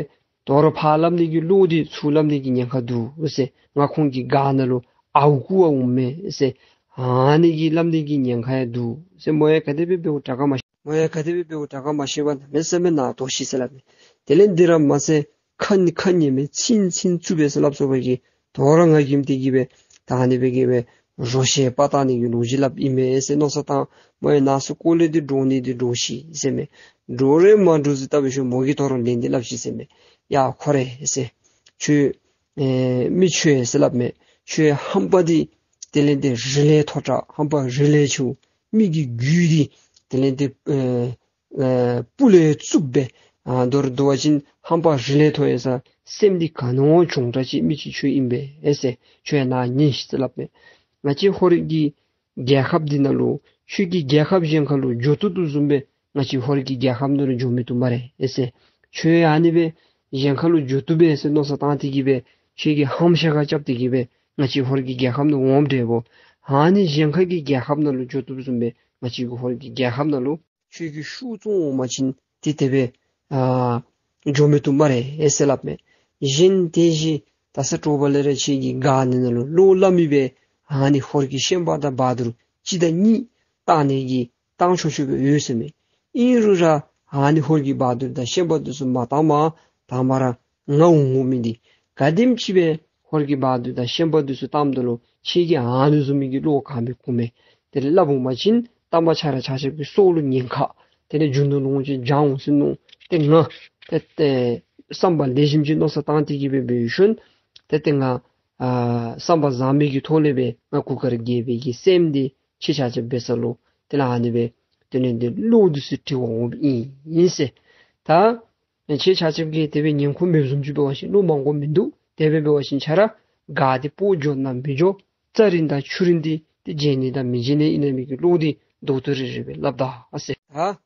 དོ་རུང་ཕར་སླབ་ནི་གི་བློ་འདི་ཚུར་སླབ་ནི་གི་ཉེན་ཁ་འདུག་ཟེར། ང་ཁོང་གི་སྒར་ནང་ལུ་ཨརཝ་རྐུ་བར་འོངམ་མས་ཟེར། ཨ་ནི་གི་སླབ་ནི་གི་ཉེན་ཁ་ཡང་འདུག་ཟེར། མོ་ཡང་ག་དེ་སྦེ་འབདཝ་དྲག་ག་མ་ཤེས། ངོ་ཡ་ག་དེ་སྦེ་འབདཝ་དྲག་ག་མ་ཤེས་པར་གནམ་མེད་ས་མེད་ནཱ་དོ་ཤི་ཟེར་སླབ་མས། དེ་ལས་འདི་ར་མ་ཚད་ཁ་ནི་ཁ་ཉན་མས། ཚིག་ཚིག་རྩུབ་པས་ཟེར་སླབ་སོ་བ་གི་དོ་རུང་ང་གིས་དེ་གིས་སྦེ་ད་ཨ་ནི་སྦེ་གིས་སྦེ་རོ་བཤད་པ་བཏང་ནི་གི་ལོ་རྒྱུས་སླབ་ཨིན་མས་ཟེར་མནོ་བསམ་བཏང་། མོ་ཡང་ནང་སུ་ཀོ་ལེ་འདི་འདྲོག་ནི་འདི་འདྲོག་ཤི་ཟེར་མས། འདྲོག་རེ་མ་འདྲོག་ཟེར་བལྟ་བའི་ཤུལ་མོ་གིས་དོ་རུང་ལན་འདི་སླབ་ཤི་ཟེར་མས། ཡ་ཁོ་རེ་ཟེར། ཁྱོད་ཨེ་མི་ཁྱོད་ཟེར་སླབ་མས། ཁྱོད་ཧམ་པ་འདི་དེ་ལས་འདི་རི་ལས་མཐོ་དྲགས། ཧམ་པ་རི་ལས་ཆེ། མི་གི་རྒྱུད་འདི་དེ་ལས་འདི་ཨེ་ཨེ་སྤུ་ལས་རྩུབ་པས། ཨ་མདོར་བསྡུ་བ་ཅིན་ཧམ་པ་རི་ལས་མཐོ་ཡི་ས་སེམས་འདི་ག་ནི་བ་ཆུང་དྲགས་ཅིག་མི་ཅིག་ཁྱོད་ཨིན་པས་ཨེ་ཟེར། ཁྱོད་ཡང་ནཱ་ཉན་ཤིག་ཟེར་སླབ་མས། ང་བཅས་ཧོར་གྱི་རྒྱལ་ཁབ་འདི་ནང་ལུ་ཁྱོད་ཀྱིས་རྒྱལ་ཁབ་གཞན་ཁ་ལུ་འགྱོ་བཏུབ་བཏུབ་བཟུམ་སྦེ་ང་བཅས་ཧོར་གྱི་རྒྱལ་ཁབ་ནང་ལུ་འགྱོ་མི་བཏུབ་སྨ་རེ་ཨེ་ཟེར། ཁྱོད་ཨ་ནི་སྦེ་གཞན་ཁ་ལུ་འགྱོ་བཏུབ་པས་ཟེར་མནོ་བསམ་བཏང་སྟེ་གིས་སྦེ་ཁྱོད་ཀྱིས་ཧམ་ཤ་ཁ་རྐྱབ་སྟེ་གིས་སྦེ་ང་བཅས་ཧོར་གྱི་རྒྱལ་ཁབ་ནང་འོངམ་འདྲས་པོ། ཨ་ནི་གཞན་ཁ་གི་རྒྱལ་ཁབ་ནང་ལུ་འགྱོ་བཏུབ་བཟུམ་སྦེ་ང་བཅས་ཀྱི་ཧོར་གྱི་རྒྱལ་ཁབ་ནང་ལུ་ཁྱོད་ཀྱིས་ཤུགས་བཙུགས་འོང་པ་ཅིན་ཏེ་དེ་སྦེ་ཨ་འགྱོ་མི་བཏུབ་སྨ་རེ་ཨེ་ཟེར་སླབ་མས། གཞན་དེ་བཞིན་ད་ས་དྲོ་པ་ལས་ར་ཁྱོད་ཀྱི་སྒར་ནང་ལུ་བློ་སླབ་མི་སྦེ་ཨ་ནི་ཧོར་གྱི་ཤན་པ་དང་བ་དུར་གཅིག་དང་གཉིས་བཏང་ནི་གི་བཏང་ཆོག་ཆོ་སྦེ་ཡོད་ཟེར་མས། ཨིན་རུང་ར་ཨ་ནི་ཧོར་གྱི་བ་དུར་དང་ཤན་པ་འདི་ཚུ་མ་བཏངམ་དང་པ་ར་ང་འོང་འོང་མི་འདི་ག་དེམ་ཅིག་སྦེ་ཧོར་གྱི་བ་དུར་དང་ཤན་པ་འདི་ཚུ་བཏངམ་ད་ལུ་ཁྱོད་ཀྱིས་ཨ་ནི་བཟུམ་མའི་གི་བློ་ག་མི་ཁུག་མས། དེ་ལས་སླབ་འོང་པ་ཅིན་དང་པ་ཁྱོད་ར་ཆ་ཁྱབ་ཀྱི་སྲོག་ལུ་ཉེན་ཁ། དེ་ལས་རྒྱུ་ནོར་ལོངས་སྤྱོད་འབྱང་འོང་ཟེར་མནོ། ཏེ་ང་ཏེ་ཏེ་བསམ་པ་ལེགས་ཤོམ་ཅིག་མནོ་བསམ་བཏང་སྟེ་གིས་སྦེ་འབད་ཞིནམ་ཏེ་ཏེ་ང་ཨ་བསམ་པ་བཟང་མི་གི་ཐོག་ལས་སྦེ་ང་གུར་དཀར་རྒྱལ་པོའི་གི་སྲསམོ་འདི་ཁྱེད་ཆ་ཁྱབ་འབད་ས་ལུ་དེ་ལས་ཨ་ནི་སྦེ་དེ་ལས་འདི་བློ་འདི་ཚུ་དྲི་བར་འོངམ་ཨིན་ཟེར། ད་ཁྱེད་ཆ་ཁྱབ་ཀྱིས་དེ་སྦེ་ཉན་ཁུངས་མེདཔ་བཟུམ་ཅིག་འབད་བ་ཅིན་བློ་མང་པོ་མིན་འདུག། དེ་སྦེ་འབད་བ་ཅིན་ཁྱོད་ར་སྒར་འདི་སྤོ་འགྱོ་ན་མི་འགྱོ། རྩྭ་རིན་དང་ཆུ་རིན་འདི་ཏེ་འཇལ་ནི་དང་མི་འཇལ་ནི་ཨིན་ན་མི་གི་བློ་འདི་རྡོག་ཏོ་རེ་རེ་སྦེ་སླབ་ད་ཨ་ཟེར། ད་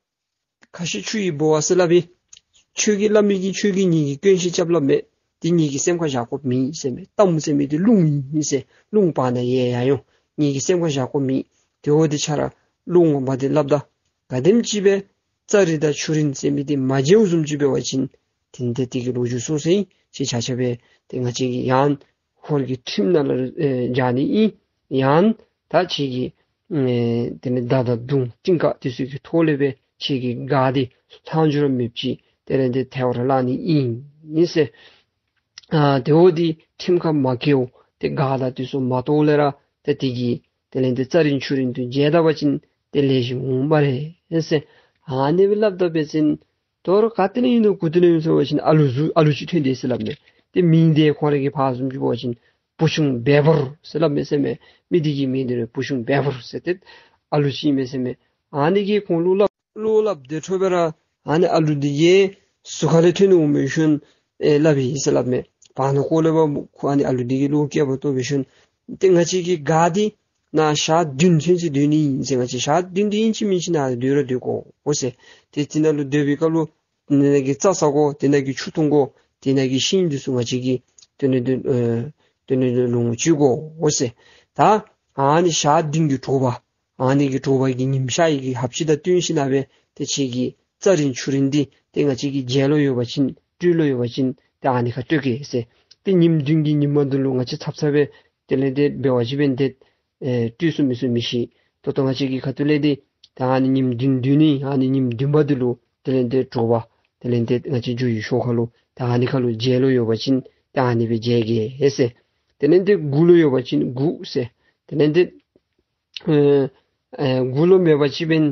ཁ་ཤས་ཆུ་ཡི་འབོ་བ་ཟེར་སླབ་ཨིན། ཁྱོད་ཀྱིས་སླབ་མི་གིས་ཁྱོད་ཀྱིས་ངེ་གི་སྐྱོན་ཤེས་རྐྱབ་སླབ་མས། དེ་ངེ་གི་སེམས་ཁར་བཞག་དགོཔ་མེད་ཟེར་མས། གཏམ་ཟེར་མི་འདི་རླུང་ཨིན་ཟེར། རླུང་བབ་ན་ཡལ་ཡར་འོང་། ངེ་གི་སེམས་ཁར་བཞག་དགོཔ་མེད། དེ་འོ་འདི་ཁྱོད་ར་བློ་ངོ་མ་འདི་སླབ་ད། ག་དེམ་ཅིག་སྦེ་རྩྭ་རིན་དང་ཆུ་རིན་ཟེར་མི་འདི་མ་འཇལཝ་བཟུམ་ཅིག་འབད་བ་ཅིན་དེ་འདི་དེ་གི་ལོ་རྒྱུས་སོང་ཟེར་ཨིན། ཁྱེད་ཆ་ཁྱབ་སྦེ་ཏེ་ང་བཅས་ཀྱིས་ཡང་ཧོར་གྱི་ཁྲིམས་ནང་ལུ་ཨེ་བཞག་ནི་ཨིན། ཡང་ད་ཁྱེད་ཀྱིས་ཨེ་དེ་ལས་མདའ་དང་མདུང་གཏིང་ཁ་དེ་ཚུ་གི་ཐོག་ལས་སྦེ་ཁྱེད་ཀྱི་སྒར་འདི་ལྷག་འཕྲོ་མེདཔ་ཅིག་དེ་ལས་འདི་ཐལ་བར་བརླག་ནི་ཨིན་ཨིན་ཟེར། ཨ་དེ་འོ་འདི་ཁྲིམས་ཁར་མ་བཀལཝ་ཏེ་སྒར་དང་དེ་ཚུ་མ་གཏོགས་ལས་ར་ཏེ་དེ་གི་དེ་ལས་འདི་རྩྭ་རིན་ཆུ་རིན་འདི་འཇལ་ད་པ་ཅིན་ཏེ་ལེགས་ཤོམ་འོང་སྨ་རེ་ཟེར། ཨ་ནི་སྦེ་སླབ་ད་འབད་བ་ཅིན་དོ་རུང་ག་ཏེ་ནས་ཨིན་ནོ་གུ་ཏེ་ནས་ཨིན་ནོ་ཟེར་བ་ཅིན་ཨ་ལུ་ཟུག་ཨ་ལུ་ཅིག་ཐོན་དེས་ཟེར་སླབ་མས། ཏེ་མིང་འདི་ཁོང་ར་གི་ཕར་བཟུམ་ཅིག་འབད་བ་ཅིན་བུ་ཆུང་བལ་འབུར་ཟེར་སླབ་མས་ཟེར་མས། མི་འདི་གི་མིང་འདི་ར་བུ་ཆུང་བལ་འབུར་ཟེར་ཏེ་ཨ་ལུ་ཅིག་ཨིན་མས་ཟེར་མས། ཨ་ནི་གིས་ཁོང་ལུ་སླབ་བློ་སླབ་སྟེ་འཕྲོ་སྦེ་ར་ཨ་ནི་ཨ་ལུ་འདི་གིས་ཟུར་ཁ་ལས་ཐོན་འོང་མི་ཤུལ་ཨེ་སླབ་ཨིན་ཟེར་སླབ་མས། བར་ན་ཁོ་ལས་ཕར་ཁོ་ཨ་ནི་ཨ་ལུ་འདི་གིས་བློ་སྐྱེད་པ་ཐོབ་པའི་ཤུལ་ཏེ་ང་བཅས་ཀྱི་སྒར་འདི་ནཱ་ཞག་བདུན་ཚུན་ཚོད་སྡོད་ནི་ཨིན་ཟེར། ང་བཅས་ཞག་བདུན་འདི་ཨིན་ཅི་མིན་ཅི་ནཱ་སྡོད་ར་སྡོད་དགོ་འོ་ཟེར། ཏེ་དེ་ནང་ལུ་སྡོད་པའི་སྐབས་ལུ་དེ་ནང་གི་རྩྭ་ཟ་དགོ། དེ་ནང་གི་ཆུ་འཐུང་དགོ། དེ་ནང་གི་ཤིང་འདི་ཚུ་ང་བཅས་ཀྱིས་དེ་ནང་དུ་ཨེ་དེ་ནང་དུ་ལོངས་སྤྱོད་དགོ་འོ་ཟེར། ད་ཨ་ནི་ཞག་བདུན་གྱི་དྲོ་པ་ཨ་ནི་གི་དྲོ་པ་གི་ཉིམ་ཤར་ཡི་གི་ཧབ་ཅིག་དང་བསྟུན་ཞིནམ་སྦེ་ཏེ་ཁྱེད་ཀྱི་རྩྭ་རིན་ཆུ་རིན་འདི་ཏེ་ང་བཅས་ཀྱིས་འཇལ་ལོང་ཡོད་པ་ཅིན་སྤྲོད་ལོང་ཡོད་པ་ཅིན་ཏེ་ཨ་ནི་ཁར་སྤྲོད་གེ་ཟེར། ཏེ་ཉིནམ་བདུན་གྱི་ཉིན་མ་འདི་ལུ་ང་བཅས་ཚབ་ཚབ་སྦེ་དེ་ལས་ཏེ་འབད་བ་ཅིན་འབད་དེ་ཨེ་སྤྲོད་ཚུགས་མི་ཚུགས་མི་ཤེས། ད་ལྟོ་ང་བཅས་ཀྱི་ཁ་ཐུག་ལས་ཏེ་ད་ཨ་ནི་ཉིནམ་བདུན་བདུན་ནི་ཨ་ནི་ཉིནམ་བདུན་པ་འདི་ལུ་དེ་ལས་ཏེ་དྲོ་པ་དེ་ལས་ཏེ་ང་བཅས་འགྱོ་ཡི་ཤོག་ཁ་ལུ་ད་ཨ་ནི་ཁ་ལུ་འཇལ་ལོང་ཡོད་པ་ཅིན་ད་ཨ་ནི་སྦེ་འཇལ་གེ་ཟེར། དེ་ལས་ཏེ་སྒུག་ལོང་ཡོད་པ་ཅིན་སྒུག་ཟེར། དེ་ལས་ཏེ་ཨེ་ཨེ་སྒུག་ལོང་མེད་པ་ཅིན་འབདན་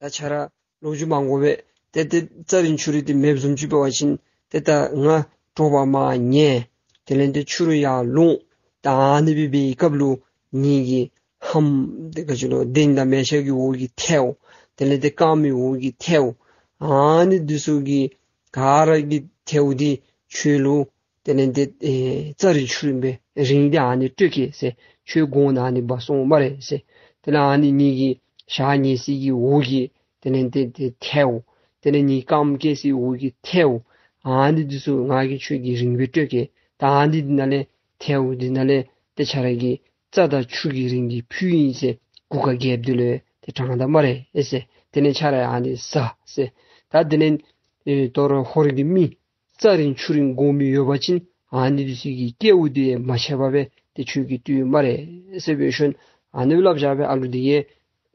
ད་ཁྱོད་ར་ལོ་རྒྱུས་མ་གོ་བས། ཏེ་ཏེ་རྩྭ་རིན་ཆུ་རིན་འདི་མེདཔ་བཟུམ་ཅིག་འབད་བ་ཅིན་ཏེ་ད་ང་དྲོ་པ་མར་ཉལ། དེ་ལས་ཏེ་ཕྱི་རུ་ཡར་ལོང་། ད་ཨ་ནི་སྦེ་འབད་བའི་སྐབས་ལུ་ངེ་གི་ལྷམ་འདི་ག་ཅི་ལོ་གདན་དང་མལ་ཆ་གི་འོག་གི་ཐལཝ། དེ་ལས་ཏེ་རྐངམ་གི་འོག་གི་ཐལཝ། ཨ་ནི་འདི་ཚུ་གི་ག་ར་གི་ཐལཝ་འདི་ཁྱོད་ལུ་དེ་ལས་ཏེ་ཨེ་རྩྭ་རིན་ཆུ་རིན་སྦེ་རིན་འདི་ཨ་ནི་སྤྲོད་གེ་ཟེར། ཁྱོད་དགོ་ན་ཨ་ནི་འབག་སོང་སྨ་རེ་ཟེར། དེ་ལས་ཨ་ནི་ངེ་གི་ཞག་ཉལ་སའི་གི་འོག་གི་དེ་ལས་ཏེ་ཏེ་ཐལཝ། དེ་ལས་ངེ་རྐངམ་བཀལ་སའི་འོག་གི་ཐལཝ། ཨ་ནི་འདི་ཚུ་ང་གིས་ཁྱོད་ཀྱི་རིན་སྦེ་སྤྲོད་གེ། ད་ཨ་ནི་འདི་ནང་ལས་ཐལཝ་འདི་ནང་ལས་ཏེ་ཁྱོད་ར་གི་རྩྭ་དང་ཆུ་གི་རིན་གྱི་ཕུད་ཨིན་ཟེར་གུར་དཀར་རྒྱལཔོ་འདི་ལུ་ཏེ་དྲང་ད་སྨ་རེ་ཨེ་ཟེར། དེ་ལས་ཁྱོད་ར་ཨ་ནི་ཟ་ཟེར། ད་དེ་ལས་ཨེ་དོ་རུང་ཧོར་གྱི་མི་རྩྭ་རིན་ཆུ་རིན་དགོ་མི་ཡོད་པ་ཅིན་ཨ་ནི་འདི་ཚུ་གི་སྐལཝ་འདི་མ་ཆད་པར་སྦེ་ཏེ་ཁྱོད་ཀྱིས་སྤྲོད་སྨ་རེ་ཟེར་འབད་ཞིནམ་ཨ་ནི་སྦེ་སླབ་བཞག་སྦེ་ཨ་ལུ་འདི་གིས་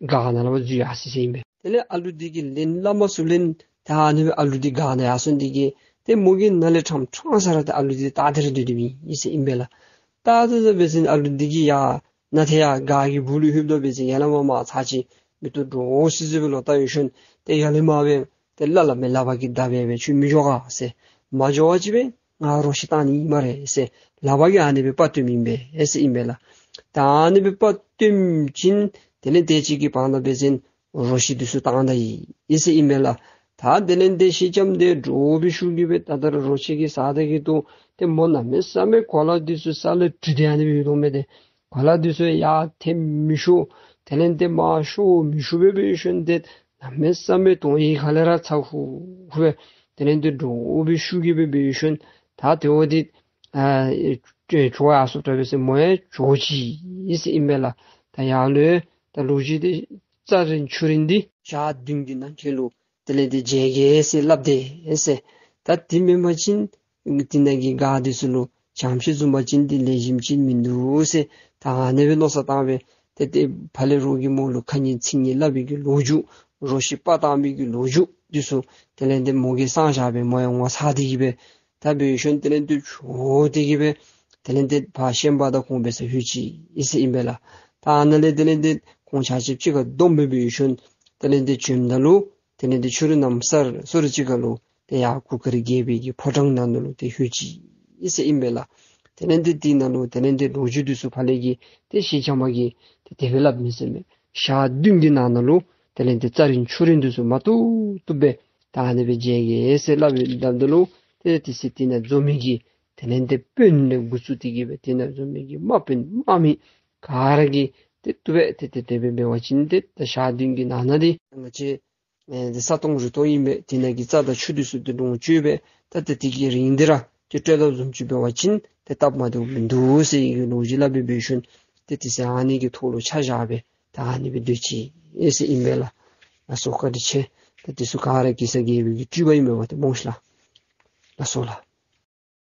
སྒར་ནང་ལུ་འཛུལ་ཡར་སོ་ཡི་ཟེར་ཨིན་པས། དེ་ལས་ཨ་ལུ་འདི་གིས་ལེན་སླབ་མ་ཚུགས་ལེན། ད་ཨ་ནི་སྦེ་ཨ་ལུ་འདི་སྒར་ནང་ཡར་སོང་འདི་གིས་ཏེ་མོ་གིས་ནཱ་ལས་ཕྲང་ཕྲང་ས་ར་ཏེ་ཨ་ལུ་འདི་བལྟ་སྟེ་ར་སྡོད་སྡོདཔ་ཨིན་ཟེར་ཨིན་པས་ལགས། བལྟ་སྟེ་སྡོད་པ་ཅིན་ཨ་ལུ་འདི་གིས་ཡར་ནཱ་ཏེ་ཡར་སྒར་གྱི་སྦུག་ལུ་ལྷོདཔ་ད་འབད་བ་ཅིན་ཡར་ལས་མར་མར་ཚར་ཅིག་མིག་ཏོ་འདྲོག་སི་སི་སྦེ་ལོག་བལྟ་ཞིནམ་ཏེ་ཡར་ལས་མར་འབད་ཏེ་ལ་ལ་མེན་ལག་པ་གིས་བརྡབ་སྦེ་འབད་ཁྱོད་མི་འགྱོ་ག་ཟེར། མ་འགྱོ་བ་ཅིན་འབད་ང་རོ་ཁྱི་བཏང་ནི་ཨིན་སྨ་རེ་ཟེར་ལག་པ་གིས་ཨ་ནི་སྦེ་པར་སྟོནམ་ཨིན་པས་ཟེར་ཨིན་པས་ལགས། ད་ཨ་ནི་སྦེ་པར་སྟོན་ཞིནམ་དེ་ལས་དེ་ཅིག་གི་བར་ན་འབད་བ་ཅིན་རོ་ཁྱི་འདི་ཚུ་བཏང་ད་ཡི་ཟེར་ཨིན་པས་ལགས། ད་དེ་ལས་དེ་སེང་ལྕམ་འདི་འདྲོག་པའི་ཤུགས་ཀྱིས་འབད་ད་ད་རོ་ཁྱི་གིས་ཟ་ད་གི་འདུག། ཏེ་མོ་གནམ་མེད་ས་མེད་གོ་ལ་འདི་ཚུ་ས་ལས་བྲུས་ཏེ་ཨ་ནི་སྦེ་ཡོད་དོ་མས་ཏེ། གོ་ལ་འདི་ཚུ་ཡར་འཐེན་མི་ཤོར། དེ་ལས་དེ་མར་ཤོར་མི་ཤོར་སྦེ་འབད་ཞིནམ་ཏེ་གནམ་མེད་ས་མེད་དོན་ཧིང་ཁ་ལས་ར་ཚ་ཧུ་ཧུ་སྦེ་དེ་ལས་དེ་འདྲོག་པའི་ཤུགས་ཀྱིས་སྦེ་འབད་ཞིནམ་ད་དེ་འོ་འདི་ཨ་ཅོ་ཡར་སོ་དྲག་པས་ཟེར་མོ་ཡང་ཅོ་ཅི་ཟེར་ཨིན་པས་ལགས། ད་ཡར་ལུ་ད་ལོ་རྒྱུས་འདི་རྩ་རིང་ཆུ་རིང་འདི་ཞག་བདུན་གྱི་ནང་འཁོད་ལུ་དེ་ལས་དེ་མཇལ་གེ་ཟེར་སླབ་དེས་ཟེར། ད་དེ་མེན་པ་ཅིན་དེ་ནང་གི་སྒར་འདི་ཚུ་ལུ་བྱམས་ཤིང་བཟུམ་པ་ཅིན་འདི་ལེགས་ཤོམ་ཅིག་མིན་འདུག་ཟེར། ད་ཨ་ནི་སྦེ་མནོ་བསམ་བཏང་སྦེ་ཏེ་ཏེ་ཕར་ལས་རོགས་ཀྱིས་མོ་ལུ་ཁ་ངན་ཚིག་ངན་སླབ་པའི་གི་ལོ་རྒྱུས་རོ་ཁྱི་པར་བཏང་པའི་གི་ལོ་རྒྱུས་འདི་ཚུ་དེ་ལས་དེ་མོ་གིས་གསང་བཞག་སྦེ་མོ་ཡང་ངོ་ཚ་སྟེ་གི་སྦེ་ད་འབད་ཞིནམ་དེ་ལས་དེ་ཅོ་སྟེ་གི་སྦེ་དེ་ལས་དེ་ཕར་ཤན་པ་དང་ཁོང་འབད་སར་ལྷོད་ཅི་ཟེར་ཨིན་པས་ལགས། ད་ཨ་ནཱ་ལས་དེ་ལས་དེ་ཁོང་ཆ་ཁྱབ་གཅིག་ཁར་བསྡོམས་སྦེ་འབད་ཞིནམ་དེ་ལས་དེ་བྱོནམ་ད་ལུ་དེ་ལས་དེ་ཆུ་རུ་གནམ་སར་སོ་རུ་ཅིག་ཁར་ལུ་ཏེ་ཡར་གུར་དཀར་རྒྱལ་པོའི་གི་ཕོ་བྲང་ནང་ན་ལུ་ཏེ་ལྷོད་ཅི་ཟེར་ཨིན་པས་ལགས། དེ་ལས་དེ་དེ་ནང་ལུ་དེ་ལས་དེ་ལོ་རྒྱུས་འདི་ཚུ་ཕར་ལས་ཀྱི་ཏེ་སེང་ལྕམ་མ་གིས་ཏེ་དེ་སྦེ་སླབ་མས་ཟེར་མས། ཞག་བདུན་གྱི་ནང་ན་ལུ་དེ་ལས་དེ་རྩ་རིང་ཆུ་རིང་འདི་ཚུ་མ་བཏུབ་བཏུབ་སྦེ་ད་ཨ་ནི་སྦེ་མཇལ་གེ་ཟེར་སླབ་སླབ་ད་ལུ་ཏེ་དེ་ཚེ་དེ་ནང་འཛོམས་མི་གི་དེ་ལས་དེ་དཔོན་ལས་འགོ་བཙུགས་ཏེ་གི་སྦེ་དེ་ནང་འཛོམས་མི་གི་དམག་དཔོན་དམག་མི་ག་ར་གིས་ཏེ་བཏུབ་པས། ཏེ་ཏེ་དེ་སྦེ་འབད་བ་ཅིན་ཏེ་ད་ཞག་བདུན་གྱི་ནང་ན་འདི་ང་བཅས་ཨེ་དེ་ས་སྟོང་རི་སྟོང་ཨིན་པས། དེ་ནང་གི་རྩྭ་དང་ཆུ་འདི་ཚུ་ཏེ་ལོངས་སྤྱོད་པས། ད་ཏེ་དེ་གི་རིན་འདི་ར་ཏེ་སྤྲོད་དོ་བཟུམ་ཅིག་འབད་བ་ཅིན་ཏེ་སྟབས་མ་བདེཝ་མིན་འདུག་ཟེར་བའི་གི་ལོ་རྒྱུས་སླབ་སྦེ་འབད་ཞིནམ་ཏེ་དེ་ཚེ་ཨ་ནི་གི་ཐོག་ལུ་ཆ་བཞག་སྦེ་ད་ཨ་ནི་སྦེ་སྡོད་ཅི་ཟེར་ཨིན་པས་ལགས། ལགས་སོ། བཀའ་དྲིན་ཆེ། ད་འདི་ཚུ་ག་ར་གེ་སར་རྒྱལ་པོའི་གི་སྤྲུལ་པ་ཨིན་པས་པ་ཏེ་སྨོ་ཤ་ལགས། ལགས་སོ་ལགས།